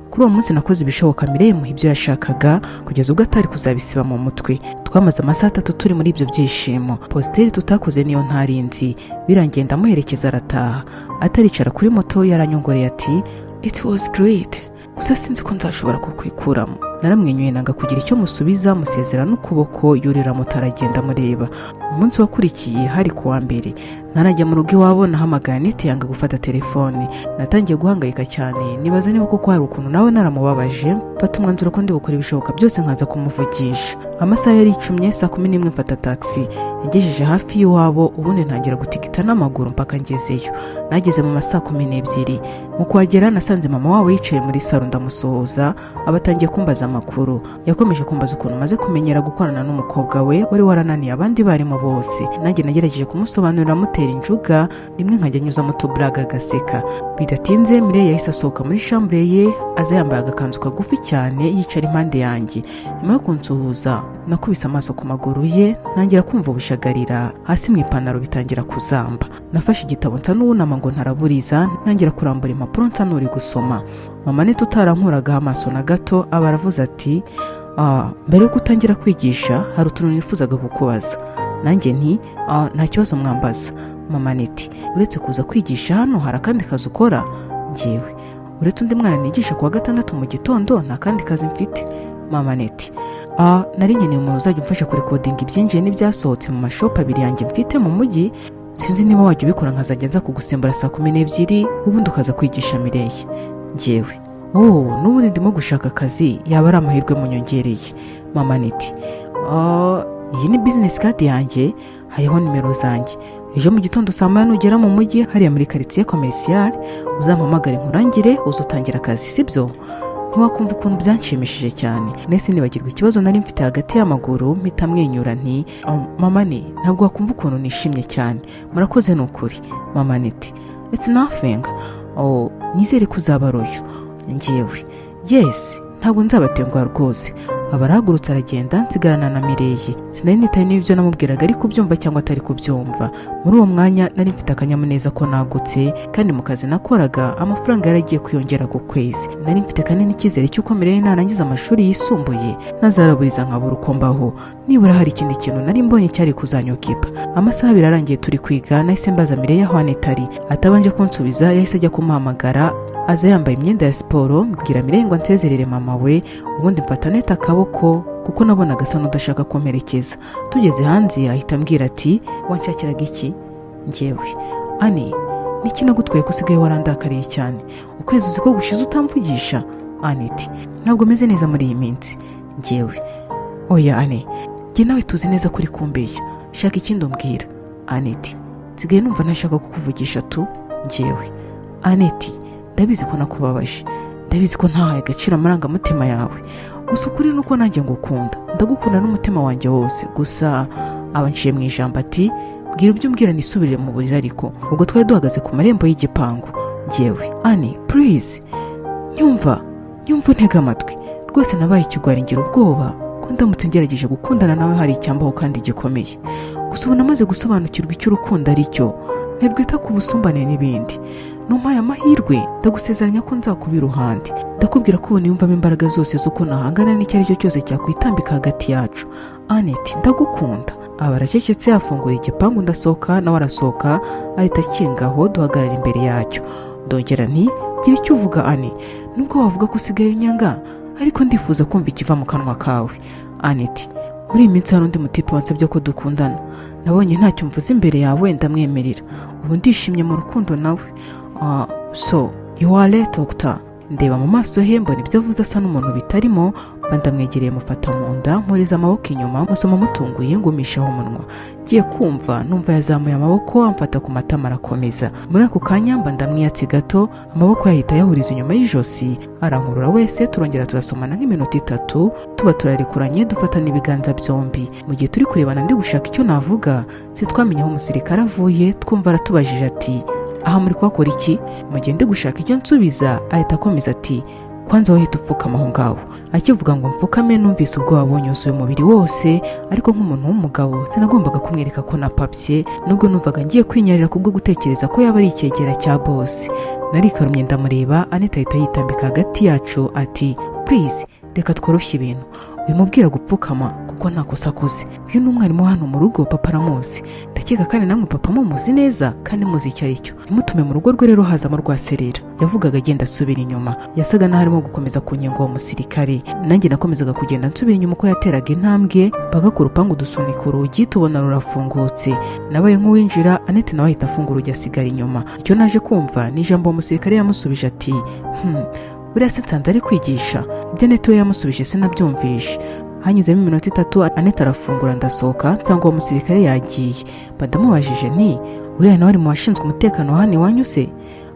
"Kuri uwo munsi nakoze ibishoboka Mireille muha ibyo yashakaga kugeza ubwo atari kuzabisiba mu mutwe. Twamaze amasaha 3 turi muri ibyo byishimo. Posture tutakoze niyo ntarinzi. Birangiye ndamuherekeza arataha. Ataricara kuri moto yaranyongoreye ati: 'It was great, gusa sinzi ko nzashobora kukwikuramo.' Naramwenyuye nanga kugira icyo musubiza, musezera n'ukuboko, yurira moto aragenda amureba. Umunsi wakurikiye hari ku wa mbere. Ntarajya mu rugo iwabo nahamagaye Anete yanga gufata telefone. Natangiye guhangayika cyane, nibaza niba koko hari ukuntu nawe naramubabaje. Mfata umwanzuro ko ndi bukore ibishoboka byose nkaza kumuvugisha. Amasaha yari icumye saa 11, mfata taxi yagejeje hafi y'iwabo, ubundi ntangira gutigita n'amaguru mpaka ngezeyo. Nageze mu ma saa 12. Mu kuhagera nasanze mama wabo yicaye muri salon, ndamusuhuza, aba atangiye kumbaza amakuru. Yakomeje kumbaza ukuntu maze kumenyera gukorana n'umukobwa we wari warananiye abandi barimu bose. Nanjye nagerageje kumusobanurira, mutera injuga rimwe nkajya nyuzamo utuburaga agaseka. Bidatinze Mireille yahise asohoka muri chambre ye, aza yambaye agakanzu kagufi cyane, yicara impande yanjye. Nyuma yo kunsuhuza nakubise amaso ku maguru ye, ntangira kumva ubushagarira hasi mu ipantaro bitangira kuzamba. Nafashe igitabo nsa n'uwunama ngo ntaraburiza, ntangira kurambura impapuro nsa n'uri gusoma. Mama Anete utarankuragaho amaso na gato aba aravuze ati: "Mbere yuko utangira kwigisha hari utuntu nifuzaga kukubaza." Nanjye nti: "Ah, nta kibazo mwambaza." Mama Neti: "Uretse kuza kwigisha hano, hari akandi kazi ukora?" Ngewe: "Uretse undi mwana nigisha kuwa gatandatu mu gitondo, nta kandi kazi mfite." Mama Neti: "Ah, nari nkeneye umuntu uzajya umfasha kurecordinga ibyinjiye n'ibyasohotse mu mashop abiri yanjye mfite mu mujyi. Sinzi niba wajya ubikora, nkazajya nza kugusimbura saa 12, ubundi ukaza kwigisha Mireye." Ngewe: "Oh, n'ubundi ndimo gushaka akazi, yaba ari amahirwe munyongereye." Mama Neti: "Ah, iyi ni business card yanjye, hariho nimero zanjye. Ejo mu gitondo saa 1 nugera mu mujyi hariya muri quartier commercial, uzampamagare nkurangire, uze utangira akazi, sibyo?" Ntiwakumva ukuntu byanshimishije cyane. Nahise nibagirwa ikibazo nari mfite hagati y'amaguru, mpita mwenyura nti: "Oh, mama ni ntabwo wakumva ukuntu nishimye cyane, murakoze ni ukuri." Mama Niti: "It's nothing. Oh, nizere ko uzaba royo." Ngewe: "Yes, ntabwo nzabatenguha rwose." Aba arahagurutse aragenda, nsigarana na Mireye. Sinari nitaye n'ibyo namubwiraga ari kubyumva cyangwa atari kubyumva. Muri uwo mwanya nari mfite akanyamuneza ko nagutse, kandi mu kazi nakoraga amafaranga yaragiye kwiyongera ku kwezi. Nari mfite kandi n'icyizere cy'uko Mireye narangiza amashuri yisumbuye ntazaraburiza nkabura uko mbaho. Nibura hari ikindi kintu nari mbonye cyari kuzanyokipa. Amasaha 2 arangiye turi kwiga, nahise mbaza Mireye aho Aneta ari. Atabanje kunsubiza, yahise ajya kumuhamagara, aza yambaye imyenda ya siporo. Mbwira Mireye ngo ansezerere mama we, ubundi mfata Aneta akaboko kuko nabonaga asa n'udashaka kumperekeza. Tugeze hanze ahita ambwira ati: "Wanshakiraga iki?" Ngewe: "Ani, niki nagutwaye ko usigaye warandakariye cyane? Ukwezi uzi ko gushize utamvugisha?" Aniti: "Ntabwo meze neza muri iyi minsi." Ngewe: "Oya Ane, njye nawe tuzi neza ko uri kumbeshya, shaka ikindi umbwira." Aneti: "Nsigaye numva ntashaka kukuvugisha tu." Ngewe: "Aneti, ndabizi ko nakubabaje, ndabizi ko ntahaye agaciro amarangamutima yawe. Gusa ukuri ni uko nanjye ngukunda, ndagukunda n'umutima wanjye wose." Gusa aba nciye mu ijambo ati: "Bwira ibyo umbwira nisubirire mu buriri." Ariko ubwo twari duhagaze ku marembo y'igipangu. Ngewe: "Ani, please, nyumva, nyumva, untege amatwi. Rwose nabaye ikigwari, ngira ubwoba ko ndamutse ngerageje gukundana nawe hari icyambaho kandi gikomeye. Gusa ubu namaze gusobanukirwa icyo urukundo ari cyo, ntirwita ku busumbane n'ibindi. Numpaye amahirwe, ndagusezeranya ko nzakuba iruhande. Ndakubwira ko ubu niyumvamo imbaraga zose z'uko nahangana n'icyo ari cyo cyose cyakwitambika hagati yacu. Aneti, ndagukunda." Aba aracecetse, afungura igipangu, ndasohoka, nawe arasohoka, ahita akingaho, duhagarara imbere yacyo. Ndongera nti: "Gira icyo uvuga Ani, nubwo wavuga ko usigaye unyanga, ariko ndifuza kumva ikiva mu kanwa kawe." Aneti: "Muri iyi minsi hari undi mutipe wansabye ko dukundana. Nabonye ntacyo mvuze imbere yawe, ndamwemerera. Ubu ndishimye mu rukundo nawe. So you are a doctor." Ndeba mu maso he, mbona ibyo avuze asa n'umuntu bitarimo. Mba ndamwegereye, mufata mu nda, mpuriza amaboko inyuma, musoma mutunguye, ngumishaho umunwa. Ngiye kumva numva yazamuye amaboko amfata ku matama, arakomeza. Muri ako kanya mba ndamwiyatse gato, amaboko yahita ayahuriza inyuma y'ijosi, arankurura wese, turongera turasomana nk'iminota 3, tuba turarekuranye, dufatana ibiganza byombi. Mu gihe turi kurebana ndi gushaka icyo navuga, sitwamenye aho umusirikare avuye, twumva aratubajije ati: "Aha muri kuhakora iki?" Mu gihe ndi gushaka icyo nsubiza, ahita akomeza ati: "Kwanza wowe hita upfukama aho ngaho." Akivuga ngo mfukame, numvise ubwoba bunyuzuye umubiri wose, ariko nk'umuntu w'umugabo sinagombaga kumwereka ko napapye, nubwo numvaga ngiye kwinyarira kubwo gutekereza ko yaba ari icyegera cya boss. Narikarumye ndamureba. Anita ahita yitambika hagati yacu ati: "Please, reka tworoshye ibintu, wimubwira gupfukama kuko nta kosa akoze. Uyu ni umwarimu hano mu rugo, papa aramuzi, ndakeka kandi namwe papa mumuzi neza kandi muzi icyo ari cyo. Ntimutume mu rugo rwe rero hazamo rwaserera." Yavugaga agenda asubira inyuma, yasaga n'aho arimo gukomeza kunyenga uwo musirikare. Nanjye nakomezaga kugenda nsubira inyuma uko yateraga intambwe, mpaka ku rupangu, dusunika urugi, tubona rurafungutse. Nabaye nk'uwinjira, Anete nawe ahita afungura urugi, asigara inyuma. Icyo naje kumva ni ijambo uwo musirikare yamusubije ati: buriya se nsanze ari kwigisha." Ibyo Anete we yamusubije sinabyumvishe. Hanyuzemo iminota 3, Anete arafungura, ndasohoka, nsanga uwo musirikare yagiye. Mba ndamubajije nti: "Uriya nawe ari mu bashinzwe umutekano hano iwanyu se?"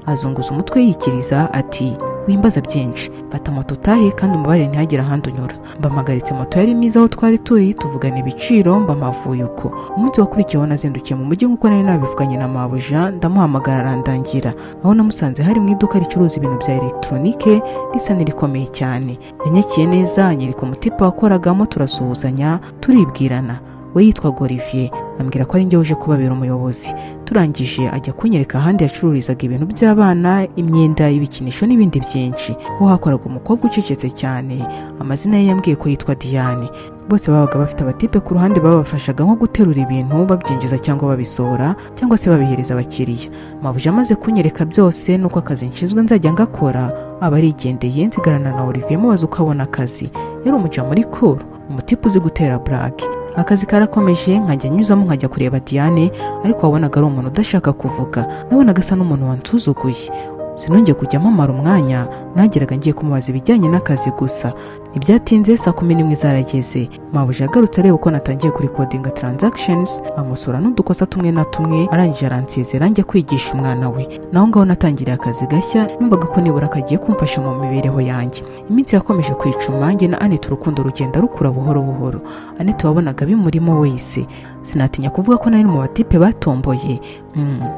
Azunguza umutwe yikiriza ati: "Wimbaza byinshi, fata moto utahe kandi umubare ntihagire ahandi unyura." Mbamagaritse moto yari myiza aho twari turi, tuvugana ibiciro, mbamavuye uko. Umunsi wakurikiyeho nazindukiye mu mujyi nk'uko nari nabivuganye na mabuja, ndamuhamagara arandangira. Aho namusanze hari mu iduka ricuruza ibintu bya elegitoronike risa n'irikomeye cyane. Yanyakiye neza, anyereka umutipe wakoragamo, turasuhuzanya, turibwirana. We yitwaga Olivier, ambwira ko ari njye uje kubabera umuyobozi. Turangije ajya kunyereka ahandi yacururizaga ibintu by'abana, imyenda, ibikinisho n'ibindi byinshi. Ho hakoraga umukobwa ucecetse cyane. Amazina ye yambwiye ko yitwa Diane. Bose babaga bafite abatipe ku ruhande babafashaga nko guterura ibintu babyinjiza cyangwa babisohora cyangwa se babihereza abakiriya. Mabuja amaze kunyereka byose nuko akazi nshinzwe nzajya ngakora, aba arigendeye, nsigarana na Olivier mubaza uko abona akazi. Yari umuja muri cool, umutipe uzi gutera blague. Akazi karakomeje, nkajya nyuzamo nkajya kureba Diane, ariko wabonaga ari umuntu udashaka kuvuga. Nabonaga asa n'umuntu wansuzuguye. Sinongeye kujya mpamara umwanya, nageraga ngiye kumubaza ibijyanye n'akazi gusa. Ntibyatinze, saa 11 zarageze. Mabuja agarutse areba uko natangiye kurecordinga transactions, amusura n'udukosa tumwe na tumwe. Arangije aransezera njya kwigisha umwana we. Naho ngaho natangiriye akazi gashya, numvaga ko nibura kagiye kumfasha mu mibereho yanjye. Iminsi yakomeje kwicuma, njye na Anete urukundo rugenda rukura buhoro buhoro. Anete wabonaga bimurimo wese. Sinatinya kuvuga ko nari mu batipe batomboye,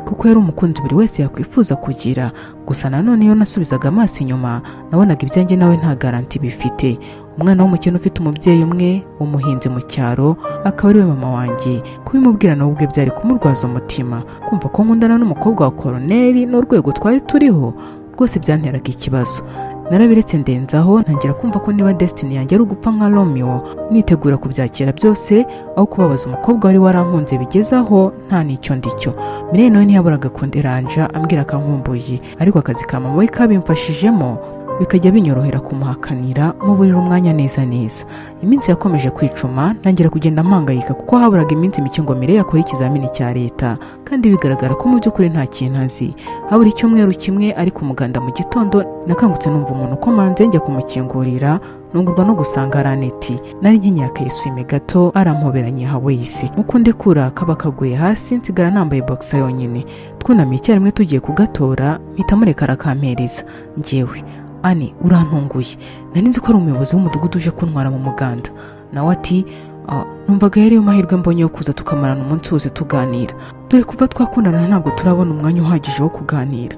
kuko yari umukunzi buri wese yakwifuza kugira. Gusa nanone iyo nasubizaga amaso inyuma, nabonaga ibyanjye nawe nta garantie bifite. Umwana w'umukene ufite umubyeyi umwe w'umuhinzi mu cyaro, akaba ari we mama wanjye, kubimubwira nawe ubwe byari kumurwaza umutima. Kumva ko nkundana n'umukobwa wa koroneri n'urwego twari turiho rwose byanteraga ikibazo. Narabiretse ndenzaho, ntangira kumva ko niba destiny yanjye ari ugupfa nka Romeo, nitegura kubyakira byose aho kubabaza umukobwa wari warankunze bigezaho nta n'icyo ndicyo. Mireille nawe ntiyaburaga kunderanja ambwira akankumbuye, ariko akazi ka mama we kabimfashijemo, bikajya binyorohera kumuhakanira muburira umwanya neza neza. Iminsi yakomeje kwicuma, ntangira kugenda mpangayika kuko haburaga iminsi mike ngo Mireille akore ikizamini cya leta, kandi bigaragara ko mu by'ukuri nta kintu azi. Habura icyumweru kimwe ariko umuganda mu gitondo, nakangutse numva umuntu ukomanze, njya kumukingurira, ntungurwa no gusanga ari Aneti. Nari nkenyeye akayisume gato, arampoberanye wese. Mukundekura kaba kaguye hasi, nsigara nambaye boxer yonyine. Twunamiye icyarimwe tugiye kugatora, mpita mureka arakampereza. Njyewe: "Ani, urantunguye, nari nzi ko ari umuyobozi w'umudugudu uje kuntwara mu muganda." Nawe ati: "Ah, numvaga yari yo mahirwe mbonye yo kuza tukamarana umunsi wose tuganira, dore kuva twakundana ntabwo turabona umwanya uhagije wo kuganira.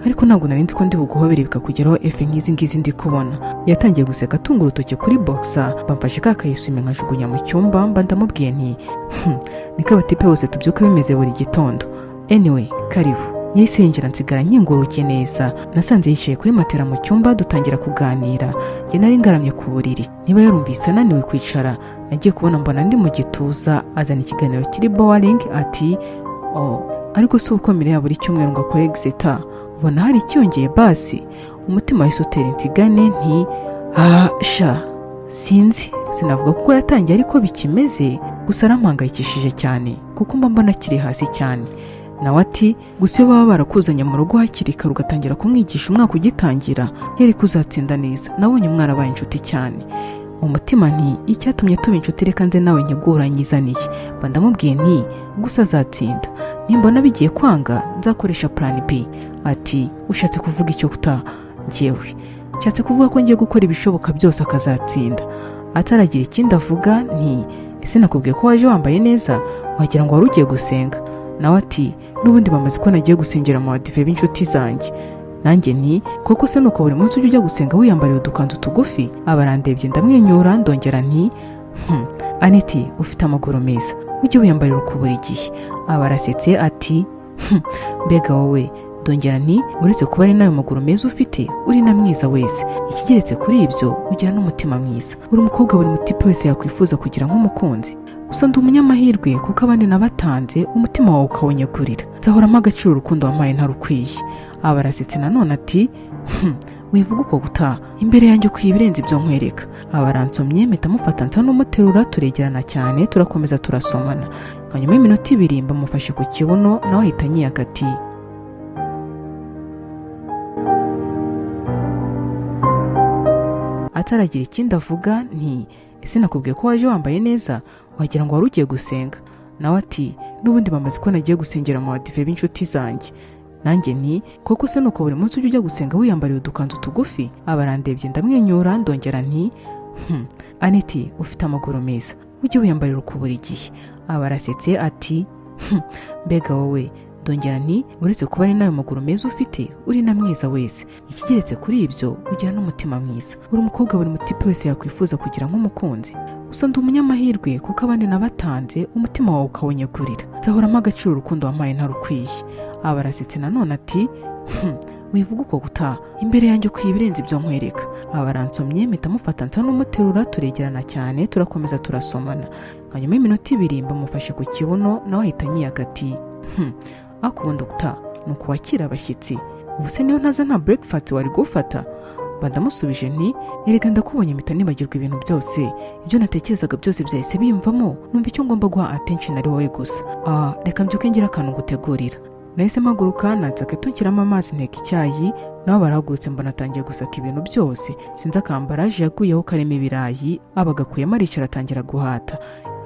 Ariko ntabwo nari nzi ko ndi buguhobere bikakugeraho effet nk'izi ngizi ndi kubona." Yatangiye guseka atunga urutoki kuri boxer, bamfashe ka kayisume nkajugunya mu cyumba, mba ndamubwiye nti: Niko abatipe bose tubyuka bimeze buri gitondo. Anyway, karibu." Yahise yinjira, nsigara nkingura urugi neza. Nasanze yicaye kuri matera mu cyumba, dutangira kuganira. Njye nari ngaramye ku buriri. Niba yarumvise ananiwe kwicara, nagiye kubona mbona ndi mu gituza, azana ikiganiro kiri boring ati: "Oh, ariko si uko ya buri cyumweru ngo akore exeta, ubona hari icyongeye?" Basi umutima wahise utera insigane nti: "Ah sha, sinzi, sinavuga kuko yatangiye ariko bikimeze, gusa arampangayikishije cyane kuko mba mbona akiri hasi cyane." Nawe ati: "Gusa iyo baba barakuzanye mu rugo hakiri kare ugatangira kumwigisha umwaka ugitangira, yari kuzatsinda neza. Nabonye umwana abaye inshuti cyane." Mu mutima nti: "Icyatumye tuba inshuti reka nze nawe nyiguranyizaniye." Mba ndamubwiye nti: "Gusa azatsinda, nimbona bigiye kwanga nzakoresha plan B." Ati: "Ushatse kuvuga icyo kuta?" Njyewe: "Nshatse kuvuga ko ngiye gukora ibishoboka byose akazatsinda." Ataragira ikindi avuga nti: "Ese nakubwiye ko waje wambaye neza, wagira ngo wari ugiye gusenga?" Nawe ati: "N'ubundi bamaze ko nagiye gusengera mu badive b'inshuti zanjye." Nanjye nti: "Koko se nuko buri munsi ujya ujya gusenga wiyambariye udukanzu tugufi?" Aba arandebye, ndamwenyura, ndongera nti: Aneti, ufite amaguru meza, ujye wiyambarira uko buri gihe." Aba arasetse ati: Mbega wowe!" Ndongera nti: "Uretse kuba ari n'ayo maguru meza ufite, uri na mwiza wese. Ikigeretse kuri ibyo, ugira n'umutima mwiza. Uri umukobwa buri mutipe wese yakwifuza kugira nk'umukunzi. Gusa ndi umunyamahirwe kuko abandi nabatanze, umutima wawe ukawunyegurira. Nzahoramo agaciro urukundo wampaye ntarukwiye." Aba arasetse nanone ati: Wivuga uko gutaha imbere yanjye, ukwiye ibirenze ibyo nkwereka." Aba aransomye, mpita mufata nsa n'umuterura, turegerana cyane, turakomeza turasomana. Nka nyuma y'iminota 2 mbamufashe ku kibuno, nawe ahita anyiyaga ati. Ataragira ikindi avuga nti: "Ese nakubwiye ko waje wambaye neza, wagira ngo wari ugiye gusenga?" Nawe ati: "N'ubundi bamaze ko nagiye gusengera mu badive b'inshuti zanjye." Nanjye nti: "Koko se nuko buri munsi ujya ujya gusenga wiyambariye udukanzu tugufi?" Aba arandebye, ndamwenyura, ndongera nti: Aneti, ufite amaguru meza, ujye wiyambarira uko buri gihe." Aba arasetse ati: Mbega wowe!" Ndongera nti: "Uretse kuba ari n'ayo maguru meza ufite, uri na mwiza wese. Ikigeretse kuri ibyo, ugira n'umutima mwiza. Uri umukobwa buri mutipe wese yakwifuza kugira nk'umukunzi. Gusa ndi umunyamahirwe kuko abandi nabatanze, umutima wawe ukawunyegurira. Nzahoramo agaciro urukundo wampaye ntarukwiye." Aba arasetse nanone ati: Wivuga uko gutaha imbere yanjye, ukwiye ibirenze ibyo nkwereka. Aba baransomye, mpita mufata nsa n'umuterura, turegerana cyane, turakomeza turasomana. Nka nyuma y'iminota 2 mbamufashe ku kibuno, nawe ahita anyiyaga ati: Ariko ubundi gutaha ni ukuwakira abashyitsi. Ubu se niyo ntaza nta breakfast wari gufata?" Mba ndamusubije nti: "Erega ndakubonye mpita nibagirwa ibintu byose. Ibyo natekerezaga byose byahise biyumvamo, numva icyo ngomba guha attention ari wowe gusa. Ah, reka mbyuke ngira akantu ngutegurira." Nahise mpaguruka, natsa kettle, nshyiramo amazi, nteka icyayi. Nabo barahagurutse, mbona atangiye gusaka ibintu byose. Sinzi akambaraje yaguyeho karimo ibirayi, aba agakuyemo, aricara atangira guhata.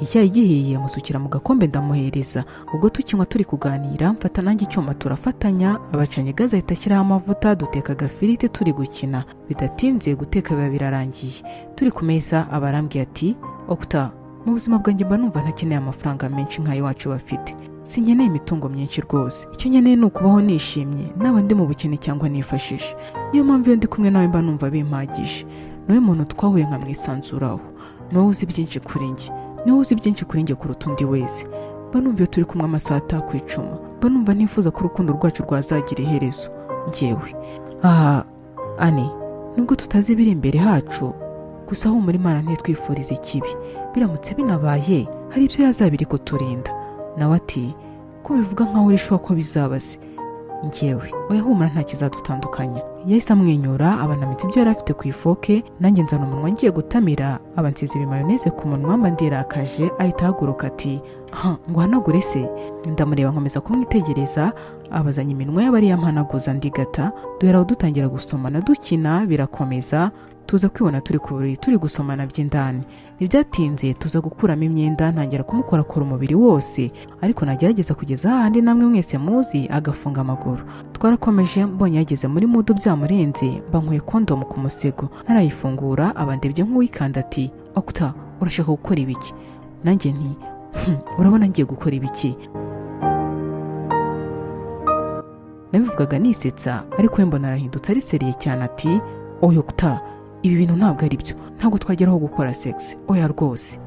Icyayi gihiye musukira mu gakombe, ndamuhereza. Ubwo tukinywa turi kuganira, mfata nanjye icyuma turafatanya. Abacanye gaze, ahita ashyiraho amavuta, duteka agafiriti turi gukina. Bidatinze guteka biba birarangiye, turi ku meza. Aba arambwiye ati: "Okuta, mu buzima bwanjye mba numva ntakeneye amafaranga menshi nk'ay'iwacu bafite. Sinkeneye imitungo myinshi rwose. Icyo nkeneye ni ukubaho nishimye, naba ndi mu bukene cyangwa nifashije. Niyo mpamvu iyo ndi kumwe nawe mba numva bimpagije. Niwe muntu twahuye nkamwisanzuraho, niwe uzi byinshi kuri njye, niwe uzi byinshi kuri njye kuruta undi wese. Mba numva iyo turi kumwe amasaha atakwicuma, mba numva nifuza ko urukundo rwacu rwazagira iherezo." Njyewe: "Aha ani, nubwo tutazi ibiri imbere hacu, gusa humura, Imana ntitwifuriza ikibi. Biramutse binabaye hari ibyo yazaba iri kuturinda." Nawe ati: "Ko bivuga nkaho uri sure ko bizaba se?" Njyewe: "Oya, humura, nta kizadutandukanya." Yahise amwenyura, abanamitse ibyo yari afite ku ifork, nanjye nzana umunwa ngiye gutamira, aba nsize ibimayoneze ku munwa, mba ndirakaje. Ahita ahaguruka ati: "Ha, ngo uhanagure se?" Ndamureba, nkomeza kumwitegereza, abazanye iminwa y'abari yampanaguza, ndigata. Duhera aho dutangira gusomana, dukina, birakomeza, tuza kwibona turi ku buriri turi gusomana by'indani. Ntibyatinze tuza gukuramo imyenda, ntangira kumukorakora umubiri wose, ariko nagerageza kugeza hahandi namwe mwese muzi, agafunga amaguru. Twarakomeje, mbonye yageze muri mood byamurenze, mba nkuye kondomu ku musego. Ntarayifungura, aba ndebye nk'uwikanda ati: "Okuta, urashaka gukora ibiki?" Nanjye nti: Urabona ngiye gukora ibiki?" Nabivugaga nisetsa, ariko we mbona arahindutse, ari sérieux cyane ati: "Oya Okuta, ibi bintu ntabwo ari byo. Ntabwo twageraho gukora sex, oya rwose."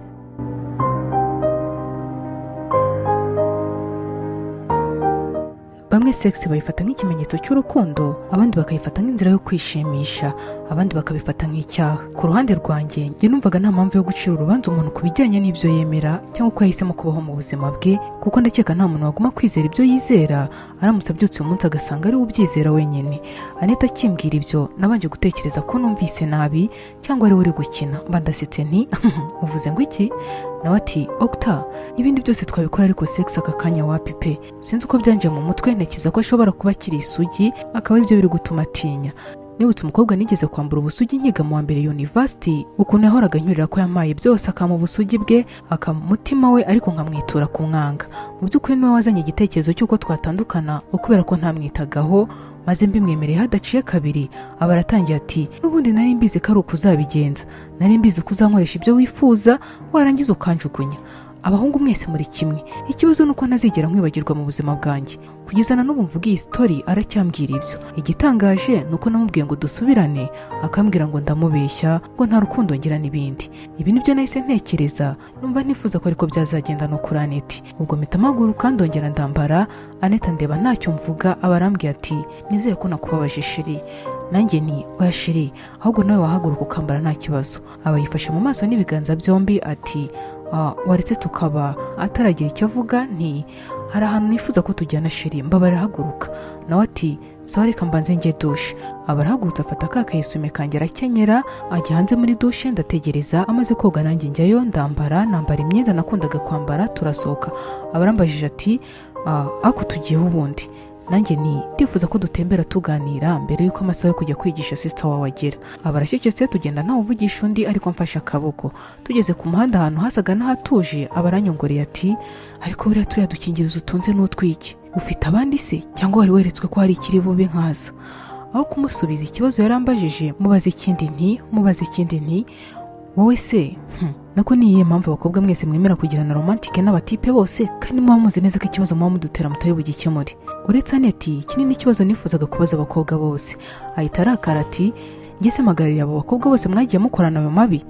Bamwe sex bayifata nk'ikimenyetso cy'urukundo, abandi bakayifata nk'inzira yo kwishimisha, abandi bakabifata nk'icyaha. Ku ruhande rwanjye, njye numvaga nta mpamvu yo gucira urubanza umuntu ku bijyanye n'ibyo yemera cyangwa uko yahisemo kubaho mu buzima bwe, kuko ndakeka nta muntu waguma kwizera ibyo yizera aramutse abyutse uyu munsi agasanga ari we ubyizera wenyine. Anita akimbwira ibyo, nabanje gutekereza ko numvise nabi cyangwa ari we uri gukina, mba ndasetse nti: "Uvuze ngo iki?" Nawe ati: "Okuta, ibindi byose twabikora, ariko sex aka kanya wapi pe." Sinzi uko byanje mu mutwe, ntekereza ko ashobora kuba akiri isugi, akaba aribyo biri gutuma atinya. Nibutse umukobwa nigeze kwambura ubusugi nkiga mu wa mbere university, ukuntu yahoraga anyurira ko yampaye byose, akampa ubusugi bwe, akampa umutima we, ariko nkamwitura ku mwanga. Mu by'ukuri niwe wazanye igitekerezo cy'uko twatandukana ngo kubera ko ntamwitagaho, maze mbimwemereye hadaciye kabiri aba aratangiye ati: "N'ubundi nari mbizi ko ari uko uzabigenza. Nari mbizi ko uzankoresha ibyo wifuza, warangiza ukanjugunya. Abahungu mwese muri kimwe. Ikibazo ni uko ntazigera nkwibagirwa mu buzima bwanjye." Kugeza na n'ubu mvuga iyi story aracyambwira ibyo. Igitangaje ni uko namubwiye ngo dusubirane, akambwira ngo ndamubeshya, ngo nta rukundo ngira n'ibindi. Ibi nibyo nahise ntekereza, numva ntifuza ko ariko byazagenda no kuri Aneti. Ubwo mpita mpaguruka, ndongera ndambara. Aneta ndeba ntacyo mvuga, aba arambwiye ati: "Nizere ko nakubabaje chérie." Nanjye ni: "Oya chérie, ahubwo nawe wahaguruka ukambara nta kibazo." Aba yifashe mu maso n'ibiganza byombi ati: "Ah, waretse tukaba." Ataragira icyo avuga nti: "Hari ahantu nifuza ko tujyana chérie, mbabarira haguruka." Nawe ati: "Sawa, reka mbanze njye douche." Aba arahagurutse, afata ka kayisume kanjye, arakenyera, ajya hanze muri douche, ndategereza. Amaze koga nanjye njyayo, ndambara, nambara imyenda nakundaga kwambara, turasohoka. Aba arambajije ati: "Ah, ako tugiyeho ubundi?" Nanjye ni: "Ndifuza ko dutembera tuganira mbere y'uko amasaha yo kujya kwigisha sister wawe agera." Aba aracecetse, tugenda ntawe uvugisha undi, ariko mfashe akaboko. Tugeze ku muhanda ahantu hasaga n'ahatuje, aba aranyongoreye ati: "Ariko buriya turiya dukingirizo utunze n'utwiki? Ufite abandi se cyangwa wari weretswe ko hari ikiri bube nkaza?" Aho kumusubiza ikibazo yarambajije, mubaza ikindi nti: "Wowe se, nako ni iyihe mpamvu abakobwa mwese mwemera kugirana romantique n'abatipe bose, kandi muba muzi neza ko ikibazo muba mudutera mutari bugikemure?" Uretse Aneti, iki ni n'ikibazo nifuzaga kubaza abakobwa bose. Ahita arakara ati: "Njye se mpagarariye abo bakobwa bose mwagiye mukorana ayo mabi?"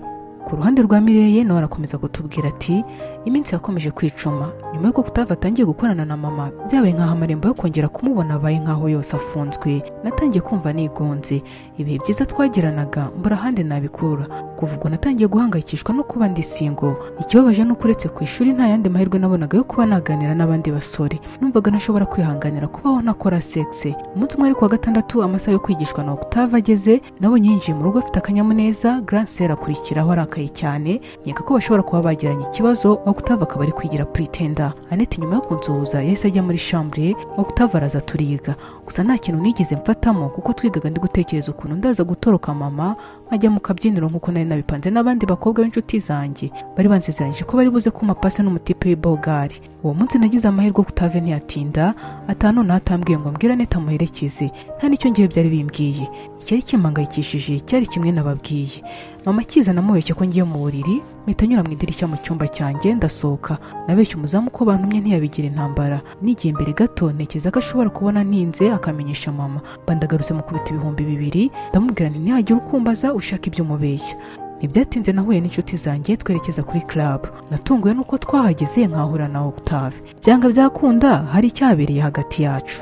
Ku ruhande rwa Mireye, nawe arakomeza kutubwira ati: "Iminsi yakomeje kwicuma nyuma y'uko Octave atangiye gukorana na mama. Byabaye nk'aho amarembo yo kongera kumubona abaye nk'aho yose afunzwe. Natangiye kumva nigunze, ibihe byiza twagiranaga mbura ahandi nabikura. Kuva ubwo natangiye guhangayikishwa no kuba ndi single. Ikibabaje ni uko uretse ku ishuri nta yandi mahirwe nabonaga yo kuba naganira n'abandi basore. Numvaga ntashobora kwihanganira kubaho ntakora sex. Umunsi umwe, ari kuwa gatandatu, amasaha yo kwigishwa na Octave ageze, nabonye yinjiye mu rugo afite akanyamuneza, grand sœur akurikiraho arakaye cyane. Nkeka ko bashobora kuba bagiranye ikibazo, Octave akaba ari kwigira pretender. Annette nyuma yo kunsuhuza yahise ajya muri chambre, Octave araza turiga. Gusa nta kintu nigeze mfatamo kuko twigaga ndi gutekereza ukuntu ndaza gutoroka mama nkajya mu kabyiniro nk'uko nari nabipanze n'abandi bakobwa b'inshuti zanjye bari bansezeranyije ko bari buze kumpa passe n'umutipe w'ibogari. Uwo munsi nagize amahirwe, Octave ntiyatinda ataha. Noneho atambwiye ngo mbwire Annette amuherekeze, nta n'icyo ngiye byari bimbwiye. Icyari kimpangayikishije cyari kimwe nababwiye. Mama akiza namubeshye ko ngiye mu buriri, mpita nyura mu idirishya mu cyumba cyanjye ndasohoka. Nabeshye umuzamu ko bantumye, ntiyabigira intambara. Nigiye imbere gato ntekereza ko ashobora kubona ntinze akamenyesha mama. Bandagarutse mukubita 2000, ndamubwira nti: 'Nihagira ukumbaza ushaka ibyo umubeshya.' Ntibyatinze nahuye n'inshuti zanjye twerekeza kuri club. Natunguwe nuko twahageze nkahura na Octave. Byanga byakunda hari icyabereye hagati yacu.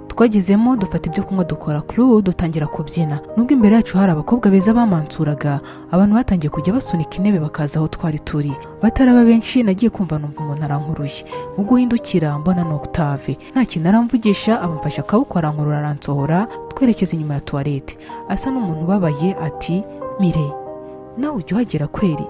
Twagezemo dufata ibyo kunywa, dukora crew, dutangira kubyina. Nubwo imbere yacu hari abakobwa beza bamansuraga, abantu batangiye kujya basunika intebe bakaza aho twari turi. Bataraba benshi, nagiye kumva numva umuntu arankuruye. Mu guhindukira mbona ni Octave. Nta kintu aramvugisha, abamfashe akaboko arankurura aransohora, twerekeza inyuma ya toilette. Asa n'umuntu ubabaye ati: 'Mire, nawe ujya uhagera kweri?'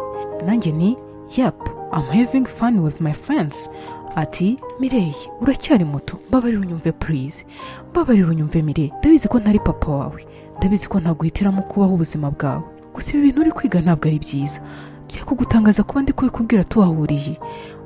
Nanjye ni: 'Yep, I'm having fun with my friends.' Ati: 'Mireye, uracyari muto, mbabarira unyumve, please, mbabarira unyumve. Mire, ndabizi ko ntari papa wawe, ndabizi ko ntaguhitiramo kubaho ubuzima bwawe. Gusa ibi bintu uri kwiga ntabwo ari byiza. Byakugutangaza kuba ndi kubikubwira tuhahuriye.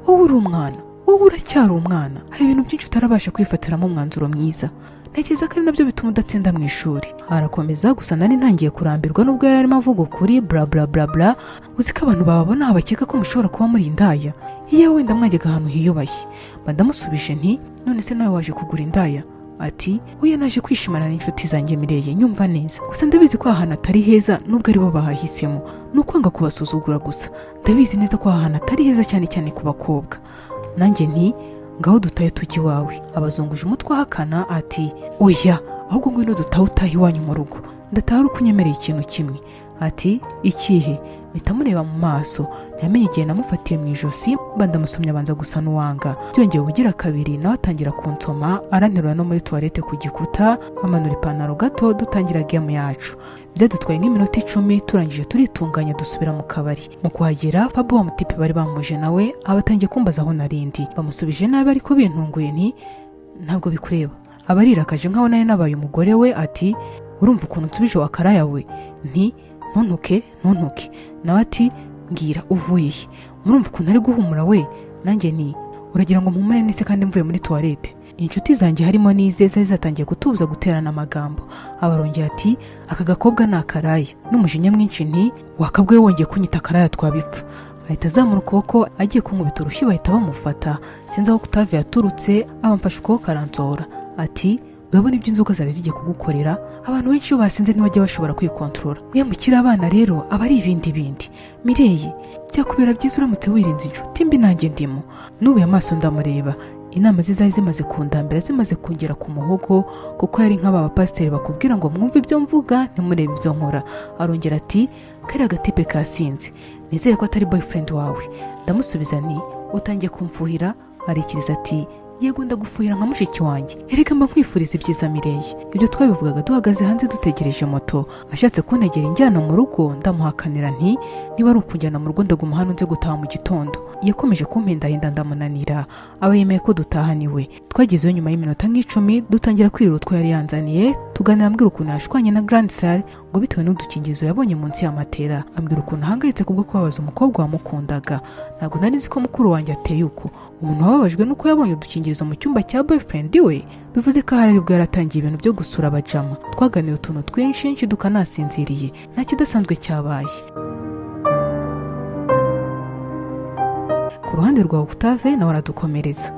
Wowe uri umwana, wowe uracyari umwana, hari ibintu byinshi utarabasha kwifatiramo umwanzuro mwiza. Ntekereza ko ari nabyo bituma udatsinda mu ishuri.' Arakomeza, gusa nari ntangiye kurambirwa nubwo yari arimo avuga ukuri. Bla bla bla bla. Uzi ko abantu bababona bakeka ko mushobora kuba muri indaya? Iyo wenda mwajyaga ahantu hiyubashye.' Mba ndamusubije nti: 'None se nawe waje kugura indaya?' Ati: 'Oya, naje kwishimana n'inshuti zanjye. Mireye, nyumva neza. Gusa ndabizi ko aha hantu atari heza nubwo aribo bahahisemo. Ni ukwanga kubasuzugura, gusa ndabizi neza ko aha hantu atari heza, cyane cyane ku bakobwa.' Nanjye nti: 'Ngaho dutahe tujya iwawe.' Abazunguje umutwe ahakana, ati: 'Oya, ahubwo ngwino dutahe, utahe iwanyu mu rugo.' 'Ndataha ari uko unyemereye ikintu kimwe.' Ati: 'Ikihe?' Mpita mureba mu maso, ntiyamenye igihe namufatiye mu ijosi, mba ndamusomye. Abanza gusa n'uwanga. Byongeye ubugira kabiri, nawe atangira kunsoma, aranterura no muri toilette ku gikuta, amanura ipantaro gato, dutangira game yacu. Byadutwaye nk'iminota 10. Turangije turitunganya, dusubira mu kabari. Mu kuhagera, Fabo wa mutipe bari bamuje nawe aba atangiye kumbaza aho narindi. Bamusubije nabi ariko bintunguye nti: 'Ntabwo bikureba.' Aba arirakaje nkaho nari nabaye umugore we, ati: 'Urumva ukuntu nsubije wa karaya we?' Nti: 'Ntuntuke, ntuntuke.' Nawe ati: 'Mbwira, uvuye he? Murumva ukuntu ari guhumura we?' Nanjye ni: 'Uragira ngo mpumure nese kandi mvuye muri toilette?' Inshuti zanjye harimo n'ize zari zatangiye kutubuza guterana amagambo. Abarongeye ati: 'Aka gakobwa ni akaraya.' N'umujinya mwinshi nti: 'Wakabwe wongeye kunyita akaraya twabipfa.' Ahita azamura ukuboko agiye kunkubita urushyi, bahita bamufata. Sinzi aho Octave yaturutse, abamfashe ukuboko aransohora, ati: 'Urabona ibyo inzoga zari zigiye kugukorera? Abantu benshi iyo basinze ntibajya bashobora kwikontorora. Mwe mukiri abana rero aba ari ibindi bindi. Mireye, byakubera byiza uramutse wirinze inshuti mbi, nanjye ndimo.' Nubuye amaso ndamureba. Inama ze zari zimaze kundambira, zimaze kungera ku muhogo, kuko yari nk'aba bapasiteri bakubwira ngo mwumve ibyo mvuga, ntimurebe ibyo nkora. Arongera ati: 'Kariya gatipe kasinze, nizere ko atari boyfriend wawe.' Ndamusubiza nti: 'Utangiye kumfuhira.' Arikiriza ati: 'Yego, ndagufuhira nka mushiki wanjye. Erega mba nkwifuriza ibyiza, Mireye.' Ibyo twabivugaga duhagaze hanze dutegereje moto. Ashatse kuntegera injyana mu rugo, ndamuhakanira nti: 'Niba ari ukunjyana mu rugo, ndaguma hano nze gutaha mu gitondo.' Yakomeje kumpendahenda, ndamunanira, aba yemeye ko dutaha niwe. Twagezeyo nyuma y'iminota nk'icumi, dutangira kwirira utwo yari yanzaniye, tuganira, ambwira ukuntu yashwanye na grande sœur ngo bitewe n'udukingirizo yabonye munsi ya matera, ambwira ukuntu ahangayitse kubwo kubabaza umukobwa wamukundaga. Ntabwo nari nzi ko mukuru wanjye ateye uko. Umuntu wababajwe n'uko yabonye udukingirizo mu cyumba cya boyfriend we, bivuze ko ahari aribwo yaratangiye ibintu byo gusura abajama. Twaganiye utuntu twinshi, nshiduka nasinziriye, nta kidasanzwe cyabaye. Ku ruhande rwa Octave, nawe aradukomereza.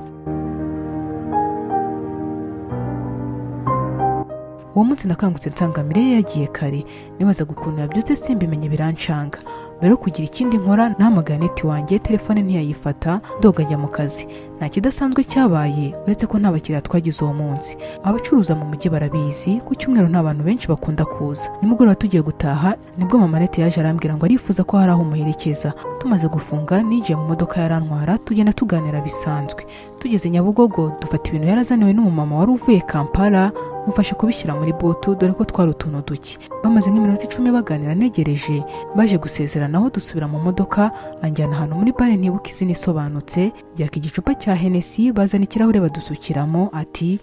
Uwo munsi nakangutse nsanga Mireille yagiye kare. Nibazaga ukuntu yabyutse simbimenye, birancanga. Mbere yo kugira ikindi nkora, nahamagaye Aneti wanjye, telefone ntiyayifata. Ndoga njya mu kazi, nta kidasanzwe cyabaye uretse ko nta bakiriya twagize uwo munsi. Abacuruza mu mujyi barabizi, ku cyumweru nta bantu benshi bakunda kuza. Nimugoroba tugiye gutaha nibwo mama Aneti yaje arambwira ngo arifuza ko hari aho umuherekeza. Tumaze gufunga ninjiye mu modoka yarantwara, tugenda tuganira bisanzwe. Tugeze Nyabugogo dufata ibintu yarazaniwe n'umumama wari uvuye Kampala, mufasha kubishyira muri boot, dore ko twari utuntu duke. Bamaze nk'iminota 10 baganira ntegereje, baje gusezeranaho dusubira mu modoka, anjyana ahantu muri bar ntibuka izina isobanutse, yaka igicupa cya Hennessy, bazana ikirahure badusukiramo, ati: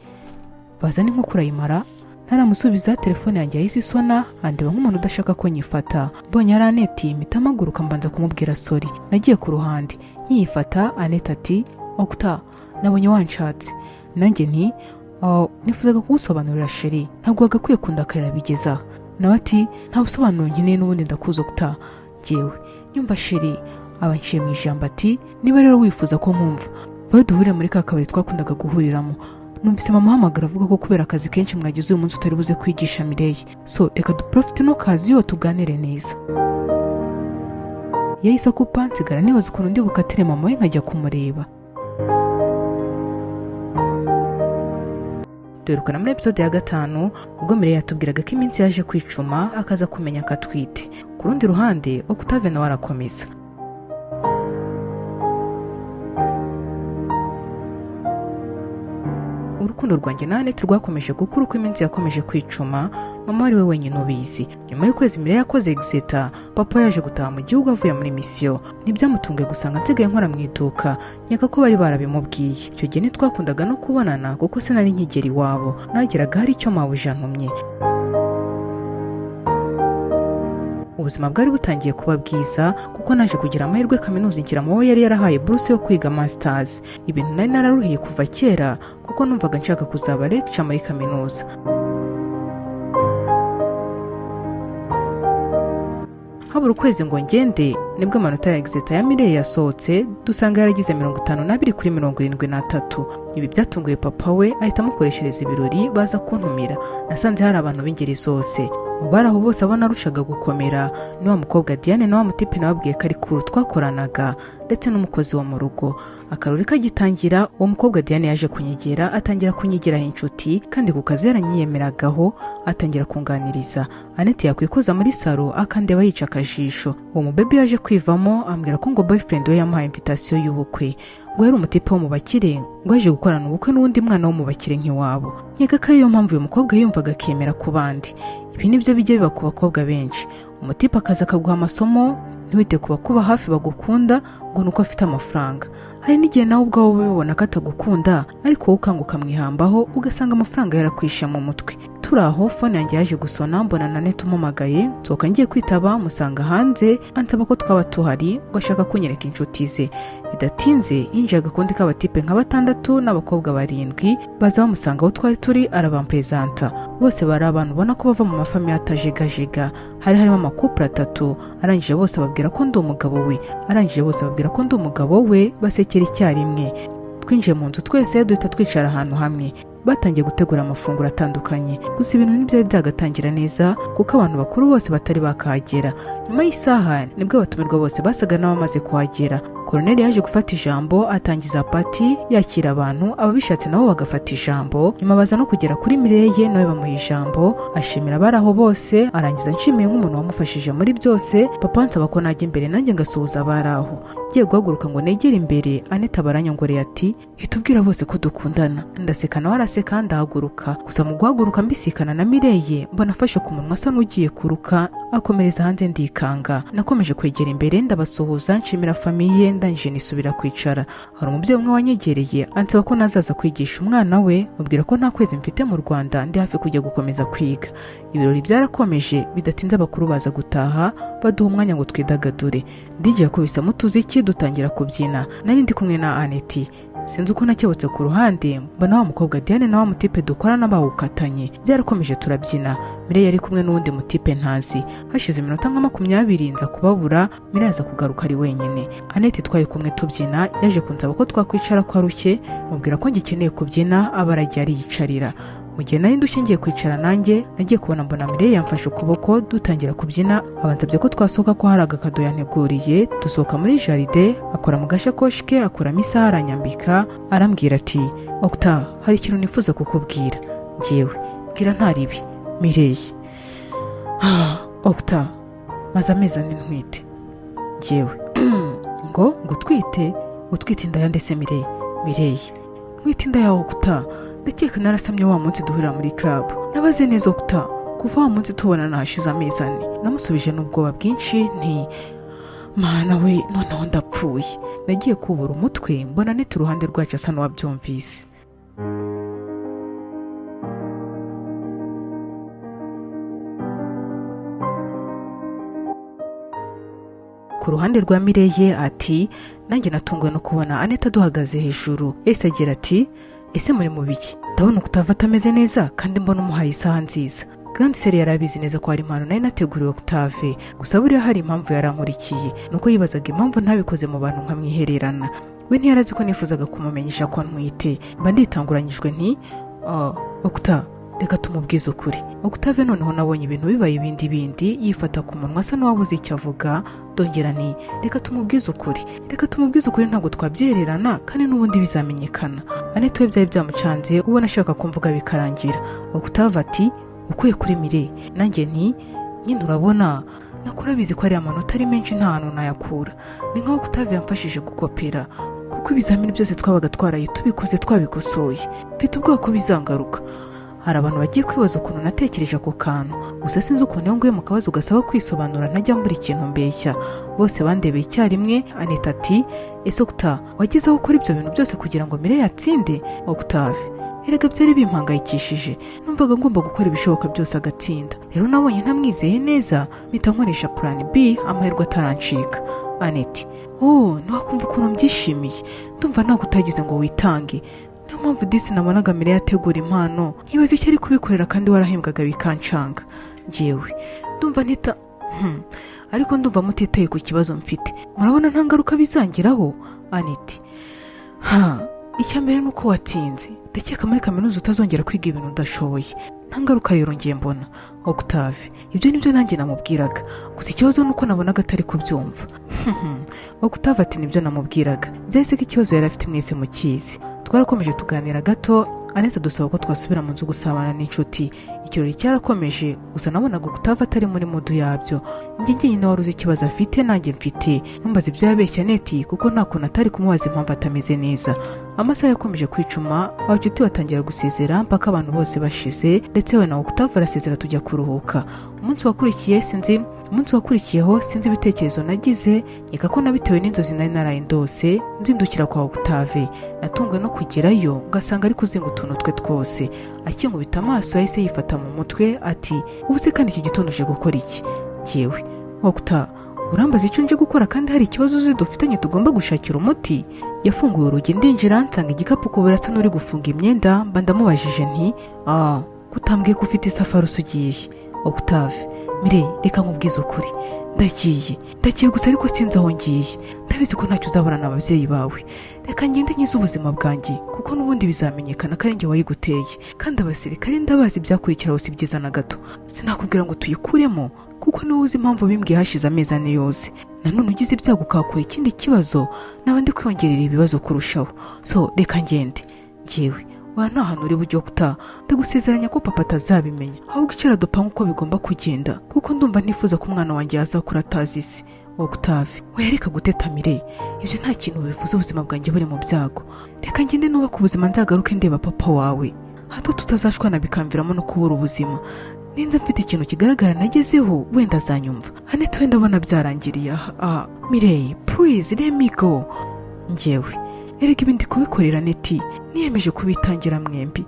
"Bazana inkoko urayimara." Ntaramusubiza telefone yanjye yahise isona, andeba nk'umuntu udashaka ko nyifata. Mbonye ari Aneti mpita mpaguruka, mbanza kumubwira sorry, nagiye ku ruhande. Nkiyifata Aneti ati: "Okuta, nabonye wanshatse." Nanjye nti: "Oh, nifuzaga kugusobanurira chéri, ntabwo wagakwiye kundakarira bigeza aha." Nawe ati: "Nta busobanuro nkeneye, n'ubundi ndakuzi Okuta." Njyewe: "Nyumva chéri." Aba nciye mu ijambo ati: "Niba rero wifuza ko nkumva, vayo duhurire muri ka kabari twakundaga guhuriramo. Numvise mama ahamagara avuga ko kubera akazi kenshi mwagize uyu munsi utari buze kwigisha Mireille, so reka duprofite ino kazi yo tuganire neza." Yahise akupa, nsigara nibaza ukuntu ndi bukatire mama we nkajya kumureba. Duherukana muri episode ya 5 ubwo Mireille yatubwiraga ko iminsi yaje kwicuma akaza kumenya ko atwite. Ku rundi ruhande Octave nawe arakomeza. Urukundo rwanjye na Annette rwakomeje gukura uko iminsi yakomeje kwicuma, mama ari we wenyine ubizi. Nyuma y'ukwezi Mireille yakoze exeta, papa yaje gutaha mu gihugu avuye muri misiyo. Ntibyamutunguye gusanga nsigaye nkora mu iduka, nyaka ko bari barabimubwiye. Icyo gihe ntitwakundaga no kubonana kuko sinari nkigera iwabo, nageraga hari icyo mabuja antumye. Ubuzima bwari butangiye kuba bwiza kuko naje kugira amahirwe kaminuza inshyira mu bo yari yarahaye buruse yo kwiga masters, ibintu nari nararuhiye kuva kera kuko numvaga nshaka kuzaba lecturer muri kaminuza. Habura ukwezi ngo ngende nibwo amanota ya exeta ya Mireille yasohotse, dusanga yaragize 52 kuri 73. Ibi byatunguye papa we, ahita amukoreshereza ibirori baza kuntumira. Nasanze hari abantu b'ingeri zose. Mu bari aho bose abona arushaga gukomera ni wa mukobwa Diane na wa mutipe nababwiye ko ari kuru twakoranaga, ndetse n'umukozi wo mu rugo. Akarori kagitangira, uwo mukobwa Diane yaje kunyegera, atangira kunyigiraho inshuti, kandi ku kazi yaranyiyemeragaho, atangira kunganiriza. Annette yakwikoza muri salo akandeba yica akajisho. Uwo mubebe yaje kwivamo ambwira ko ngo boyfriend we yamuhaye invitation y'ubukwe, ngo yari umutipe wo mu bakire, ngo yaje gukorana ubukwe n'uwundi mwana wo mu bakire nk'iwabo. Nkeka ko ariyo mpamvu uyu mukobwa yiyumvaga akemera ku bandi. Ibi nibyo bijya biba ku bakobwa benshi, umutipe akaza akaguha amasomo ntiwite ku bakuba hafi bagukunda ngo ni uko afite amafaranga. Hari n'igihe nawe ubwawe uba ubibona ko atagukunda, ariko wowe ukanga ukamwihambaho, ugasanga amafaranga yarakwishe mu mutwe. Turi aho phone yanjye yaje gusona, mbona na Annette umuhamagaye, nsohoka ngiye kwitaba musanga hanze, ansaba ko twaba tuhari ngo ashaka kunyereka inshuti ze. Bidatinze yinjiye agakundi k'abatipe nka batandatu n'abakobwa 7, baza bamusanga aho twari turi, arabamperezanta. Bose bari abantu ubona ko bava mu mafamiye atajegajega, hari harimo amakupure 3. Arangije bose ababwira ko ndi umugabo we, arangije bose ababwira ko ndi umugabo we, basekera icyarimwe. Twinjiye mu nzu twese duhita twicara ahantu hamwe, batangiye gutegura amafunguro atandukanye. Gusa ibintu ntibyari byagatangira neza kuko abantu bakuru bose batari bakahagera. Nyuma y'isaha nibwo abatumirwa bose basaga n'abamaze kuhagera. Koroneli yaje gufata ijambo atangiza party, yakira abantu, ababishatse nabo bagafata ijambo. Nyuma baza no kugera kuri Mireille, nawe bamuha ijambo, ashimira abari aho bose, arangiza nshimiye nk'umuntu wamufashije muri byose. Papa ansaba ko najya imbere nanjye ngasuhuza abari aho. Ngiye guhaguruka ngo negere imbere, Annette abaranyongoreye ati: "Hita ubwira bose ko dukundana." Ndaseka nawe araseka, ndahaguruka. Gusa mu guhaguruka mbisikana na Mireille, mbona afashe ku munwa asa n'ugiye kuruka, akomereza hanze, ndikanga. Nakomeje kwegera imbere ndabasuhuza, nshimira famille, ndangije nisubira kwicara. Hari umubyeyi umwe wanyegereye ansaba ko nazaza kwigisha umwana we, mubwira ko nta kwezi mfite mu Rwanda, ndi hafi kujya gukomeza kwiga. Ibirori byarakomeje, bidatinze abakuru baza gutaha, baduha umwanya ngo twidagadure. DJ yakubisemo utuziki dutangira kubyina. Nari ndi kumwe na Annette. Sinzi uko nakebutse ku ruhande mbona wa mukobwa Diane na wa mutipe dukorana bawukatanye. Byarakomeje turabyina. Mireille yari kumwe n'uwundi mutipe ntazi. Hashize iminota nka 20 nza kubabura, Mireille aza kugaruka ari wenyine. Annette twari kumwe tubyina yaje kunsaba ko twakwicara ko arushye, mubwira ko ngikeneye kubyina, aba aragiye ariyicarira. Mu gihe nari ndushye ngiye kwicara nanjye, nagiye kubona mbona Mireille yamfashe ukuboko, dutangira kubyina. Abansabye ko twasohoka, ko hari agakado yanteguriye. Dusohoka muri jardin, akora mu gashakoshi ke, akuramo isaha aranyambika, arambwira ati: "Okta, hari ikintu nifuza kukubwira." Njyewe: "Bwira, nta ribi." Mireille: "Ah, Okta, maze amezi 4 ntwite." Njyewe: Ngo utwite? Utwite inda ya ndetse Mireille?" Mireille: "Ntwite inda yawe, Okta. Ndakeka narasamye wa munsi duhurira muri club. Nabaze neza, Okta. Kuva wa munsi tubonana hashize amezi 4." Namusubije n'ubwoba bwinshi nti: "Mana we, noneho ndapfuye." Nagiye kubura umutwe mbona Anete uruhande rwacu, asa n'uwabyumvise. Ku ruhande rwa Mireye ati: "Nanjye natunguwe no kubona Anete aduhagaze hejuru." Ese agira ati: "Ese muri mu biki? Ndabona Octave atameze neza kandi mbona umuhaye isaha nziza." Grande sœur yari abizi neza ko hari impano nari nateguriwe Octave, gusa buriya hari impamvu yarankurikiye, nuko yibazaga impamvu ntabikoze mu bantu nkamwihererana. We ntiyarazi ko nifuzaga kumumenyesha ko ntwite. Mba nditanguranyijwe nti: "Oh, Octa, reka tumubwize ukuri." Octave noneho nabonye ibintu bibaye ibindi bindi, yifata ku munwa asa n'uwabuze icyo avuga. Ndongera nti: "Reka tumubwize ukuri, reka tumubwize ukuri, ntabwo twabyererana kandi n'ubundi bizamenyekana." Anete we byari byamucanze, ubona ashaka kumvuga bikarangira. Octave ati: "Ukuye kuri Mire?" Nanjye nti: "Nyine urabona nakora, abizi ko ari amanota ari menshi, nta hantu nayakura. Ni nkaho Octave yamfashije gukopera, kuko ibizamini byose twabaga twaraye tubikoze, twabikosoye. Mfite ubwoba ko bizangaruka. Hari abantu bagiye kwibaza ukuntu natekereje ako kantu, gusa sinzi ukuntu iyo nguye mu kabazo gasaba kwisobanura ntajya mbura ikintu mbeshya." Bose bandebeye icyarimwe. Anita ati: "Ese Octa, wageze aho ukora ibyo bintu byose kugira ngo Mireille atsinde?" Octave: "Erega byari bimpangayikishije, numvaga ngomba gukora ibishoboka byose agatsinda. Rero nabonye ntamwizeye neza, mpita nkoresha plan B amahirwe atarancika." Aneti: "Oh, ntiwakumva ukuntu mbyishimiye. Ndumva ntabwo utagize ngo witange. Niyo mpamvu disi nabonaga Mireille ategura impano, nkibaza icyo ari kubikorera kandi warahembwaga, bikancanga." Njyewe ndumva ntita ariko ndumva mutitaye ku kibazo mfite. Murabona nta ngaruka bizangiraho? Aneti: "Ha, icya mbere ni uko watsinze. Ndakeka muri kaminuza utazongera kwiga ibintu udashoboye. Nta ngaruka rero ngiye mbona." Octave: "Ibyo nibyo nanjye namubwiraga, gusa ikibazo ni uko nabonaga atari kubyumva." Octave ati: "Nibyo namubwiraga." Byahise ko ikibazo yari afite mwese mukizi. Twarakomeje tuganira gato, Anete dusaba ko twasubira mu nzu gusabana n'inshuti. Ikirori cyarakomeje, gusa nabonaga Octave atari muri mood yabyo. Njye njyenyine wari uzi ikibazo afite nanjye mfite. Ntumbaze ibyo yabeshya Aneti, kuko nta kuntu atari kumubaza impamvu atameze neza. Amasaha yakomeje kwicuma, abacuti batangira gusezera mpaka abantu bose bashize, ndetse we na Octave arasezera, tujya kuruhuka. Umunsi wakurikiyeho sinzi ibitekerezo nagize, nkeka ko nabitewe n'inzozi nari naraye ndose, nzindukira kwa Octave. Natunguwe no kugerayo ngasanga ari kuzinga utuntu twe twose. Akinkubita amaso yahise yifata mu mutwe ati: "Ubu se kandi iki gitondo uje gukora iki?" Njyewe: "Octa, urambaza icyo nje gukora kandi hari ikibazo uzi dufitanye tugomba gushakira umuti?" Yafunguye urugi ndinjira, nsanga igikapu ku burasa n'uri gufunga imyenda. Mba ndamubajije nti: "Ah, kutambwiye ko ufite isafari usugiye?" Octave: "Mire, reka nkubwize ukuri. Ndagiye, ndagiye gusa ariko sinzi aho ngiye. Ndabizi ko ntacyo uzabona ababyeyi bawe. Reka ngende nkize ubuzima bwanjye, kuko n'ubundi bizamenyekana ko ari njye wayiguteye, kandi abasirikare ndabazi, ibyakurikiraho si byiza na gato. Sinakubwira ngo tuyikuremo kuko niwe uzi impamvu bimbwiye hashize amezi 4 yose. Nanone ugize ibyago ukahakura ikindi kibazo, naba ndi kwiyongerera ibibazo kurushaho. So reka ngende." Njyewe: "Wa, nta hantu uri bujye gutaha. Ndagusezeranya ko papa atazabimenya. Ahubwo icara dupanga uko bigomba kugenda, kuko ndumva ntifuza ko umwana wanjye yazakura atazi isi." Octave: "Oya, reka gutetamire. Ibyo nta kintu bivuze ubuzima bwanjye buri mu byago. Reka ngende nubaka ubuzima, nzagaruke ndeba papa wawe. Hato tutazashwana bikamviramo no kubura ubuzima. Ninza mfite ikintu kigaragara nagezeho, wenda azanyumva." Anete wenda abona byarangiriye aha: "Ah, Mireille, please let me go." Njyewe: "Erega ibi ndi kubikorera Neti. Niyemeje kubitangira mwembi,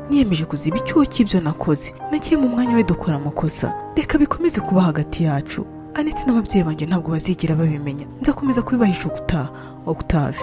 niyemeje kuziba icyuho cy'ibyo nakoze. Nagiye mu mwanya we dukora amakosa. Reka bikomeze kuba hagati yacu. Aneti n'ababyeyi banjye ntabwo bazigera babimenya. Nzakomeza kubibahisha ubutaha." Octave: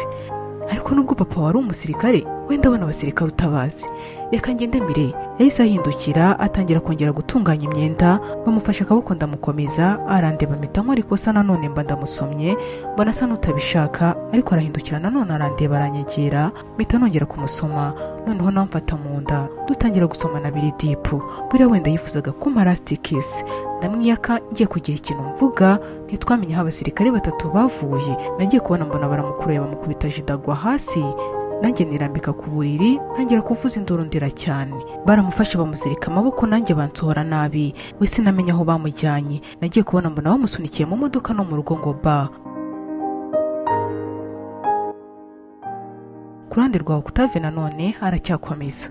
Ariko nubwo papa wari umusirikare, wenda abona abasirikare utabazi. Reka ngende." Mire yahise ahindukira, atangira kongera gutunganya imyenda. Bamufashe akaboko, ndamukomeza, arandeba, mpita nkora ikosa nanone, mba ndamusomye, mbona asa n'utabishaka, ariko arahindukira nanone arandeba, aranyegera, mpita nongera kumusoma, noneho nawe amfata mu nda, dutangira gusomana biri deep. Buriya wenda yifuzaga kumpa last kiss, ndamwiyaka. Ngiye kugira ikintu mvuga, ntitwamenye aho abasirikare batatu bavuye. Nagiye kubona mbona baramukuruye, bamukubita jidagwa hasi, nanjye nirambika ku buriri, ntangira kuvuza induru, ndira cyane. Baramufashe bamuzirika amaboko, nanjye bansohora nabi. We sinamenya aho bamujyanye. Nagiye kubona mbona bamusunikiye mu modoka no mu rugo ngo ba. Ku ruhande rwa Octave nanone aracyakomeza.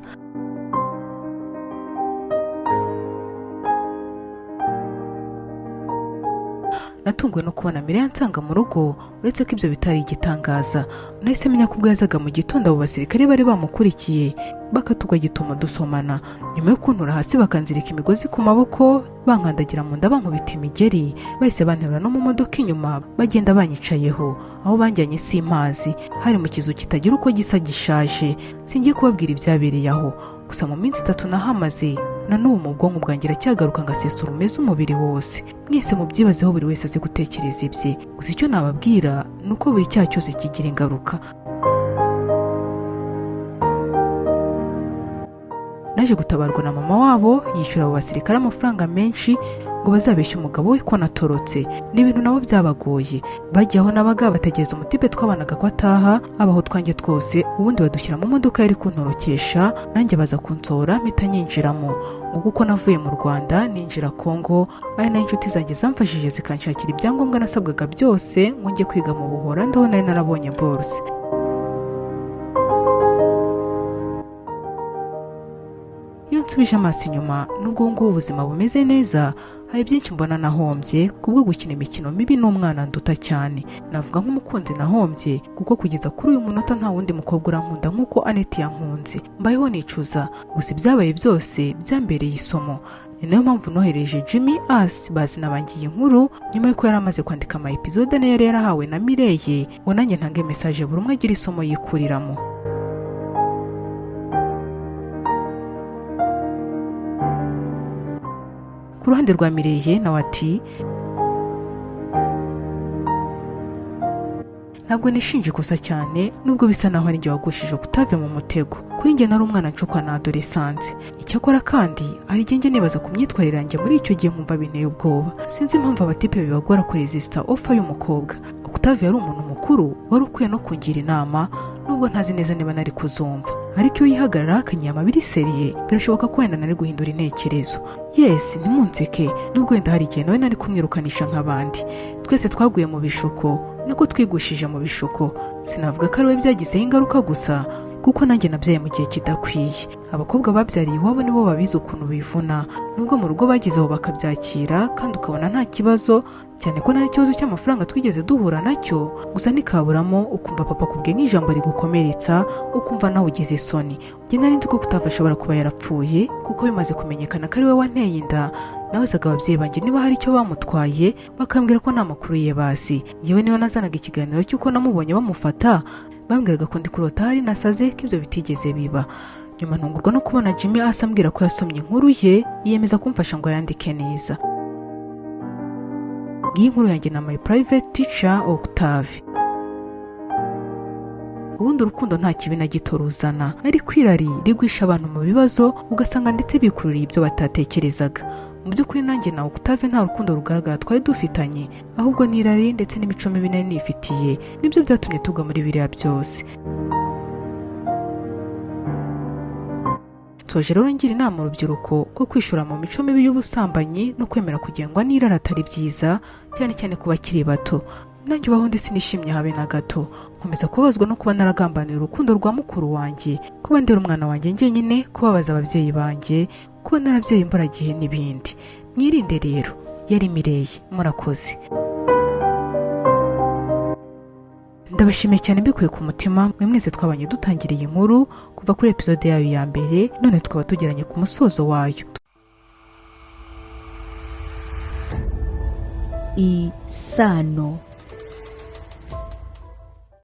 Natunguwe no kubona Mireille ansanga mu rugo. Uretse ko ibyo bitari igitangaza, nahise menya ko ubwo yazaga mu gitondo abo basirikare bari bamukurikiye, bakatugwa gituma dusomana, nyuma yo kuntura hasi bakanzirika imigozi ku maboko, bankandagira mu nda, bankubita imigeri. Bahise banterura no mu modoka inyuma, bagenda banyicayeho. Aho banjyanye simpazi, hari mu kizu kitagira uko gisa, gishaje. Singiye kubabwira ibyabereye aho, gusa mu minsi 3 nahamaze, na n'ubu mu bwonko bwanjye iracyagaruka, ngasesura umeze umubiri wose. Mwese mubyibazeho, buri wese azi gutekereza ibye. Gusa icyo nababwira ni uko buri cyaha cyose kigira ingaruka. Naje gutabarwa na mama wabo, yishyura abo basirikare amafaranga menshi ngo bazabeshye umugabo we ko natorotse. Ni ibintu nabo byabagoye. Bagiye aho nabaga, bategereza umutipe twabanaga ko ataha, abaho twanjye twose, ubundi badushyira mu modoka yari kuntorokesha, nanjye baza kunsohora, mpita nyinjiramo. Ngo kuko navuye mu Rwanda ninjira Kongo, ari nayo inshuti zanjye zamfashije zikanshakira ibyangombwa nasabwaga byose ngo njye kwiga mu Buholandi, aho nari narabonye bourse. Iyo nsubije amaso inyuma, nubwo ubu ngubu ubuzima bumeze neza, hari byinshi mbona nahombye kubwo gukina imikino mibi n'umwana nduta cyane. Navuga nk'umukunzi nahombye, kuko kugeza kuri uyu munota nta wundi mukobwa urankunda nk'uko Annette yankunze. Mbayeho nicuza, gusa ibyabaye byose byambereye isomo. Ni nayo mpamvu nohereje Jimmy As bazinabangiye inkuru, nyuma y'uko yari amaze kwandika ama episode ane yari yarahawe na Mireye, ngo nanjye ntange message, buri umwe agira isomo yikuriramo. Ku ruhande rwa Mireye nawe ati: "Ntabwo nishinja ikosa cyane, nubwo bisa naho ari njye wagushije Octave mu mutego. Kuri njye nari umwana nshukwa na adolescence. Icyakora kandi hari igihe njye nibaza ku myitwarire yanjye muri icyo gihe, nkumva binteye ubwoba. Sinzi impamvu abatipe bibagora kuresista offer y'umukobwa. Octave yari umuntu mukuru wari ukwiye no kungira inama, nubwo ntazi neza niba nari kuzumva. Ariko iyo yihagarara akanyama biri sérieux, birashoboka ko wenda nari guhindura intekerezo. Yes, ntimunseke, nubwo wenda hari igihe nawe nari kumwirukanisha nk'abandi. Twese twaguye mu bishuko, nako twigushije mu bishuko. Sinavuga ko ari we byagizeho ingaruka gusa, kuko nanjye nabyaye mu gihe kidakwiye. Abakobwa babyariye iwabo nibo babizi ukuntu bivuna, nubwo mu rugo bagezeho bakabyakira kandi ukabona nta kibazo, cyane ko nta kibazo cy'amafaranga twigeze duhura nacyo. Gusa ntikaburamo ukumva papa akubwiye nk'ijambo rigukomeretsa, ukumva nawe ugize isoni. Njye nari nzi ko Octave ashobora kuba yarapfuye, kuko bimaze kumenyekana ko ari we wanteye inda, nabazaga ababyeyi banjye niba hari icyo bamutwaye, bakambwira ko nta makuru ye bazi. Yewe niba nazanaga ikiganiro cy'uko namubonye bamufata, bambwiraga ko ndi kurota, hari nasaze, ko ibyo bitigeze biba. Nyuma ntungurwa no kubona Jimmy asa ambwira ko yasomye inkuru ye, yiyemeza kumfasha ngo ayandike neza. Ngiyi inkuru yanjye na my private teacher Octave. Ubundi urukundo nta kibi na gito ruzana, ariko irari rigwisha abantu mu bibazo, ugasanga ndetse bikururiye ibyo batatekerezaga. Mu by'ukuri nanjye na Octave nta rukundo rugaragara twari dufitanye, ahubwo n'irari ndetse n'imico mibi nari nifitiye nibyo byatumye tugwa muri biriya byose. Nsoje rero ngira inama urubyiruko ko kwishora mu mico mibi y'ubusambanyi no kwemera kugengwa n'irari atari byiza, cyane cyane ku bakiri bato. Nanjye ubaho ndetse nishimye habe na gato. Nkomeza kubabazwa no kuba naragambaniye urukundo rwa mukuru wanjye, kuba ndera umwana wanjye njyenyine, kubabaza ababyeyi banjye, kuba narabyaye imburagihe n'ibindi. Mwirinde rero." Yari Mireye, murakoze. Ndabashimiye cyane mbikuye ku mutima mwe mwese twabanye dutangiriye inkuru kuva kuri episode yayo ya mbere, none tukaba tugeranye ku musozo wayo. Isano.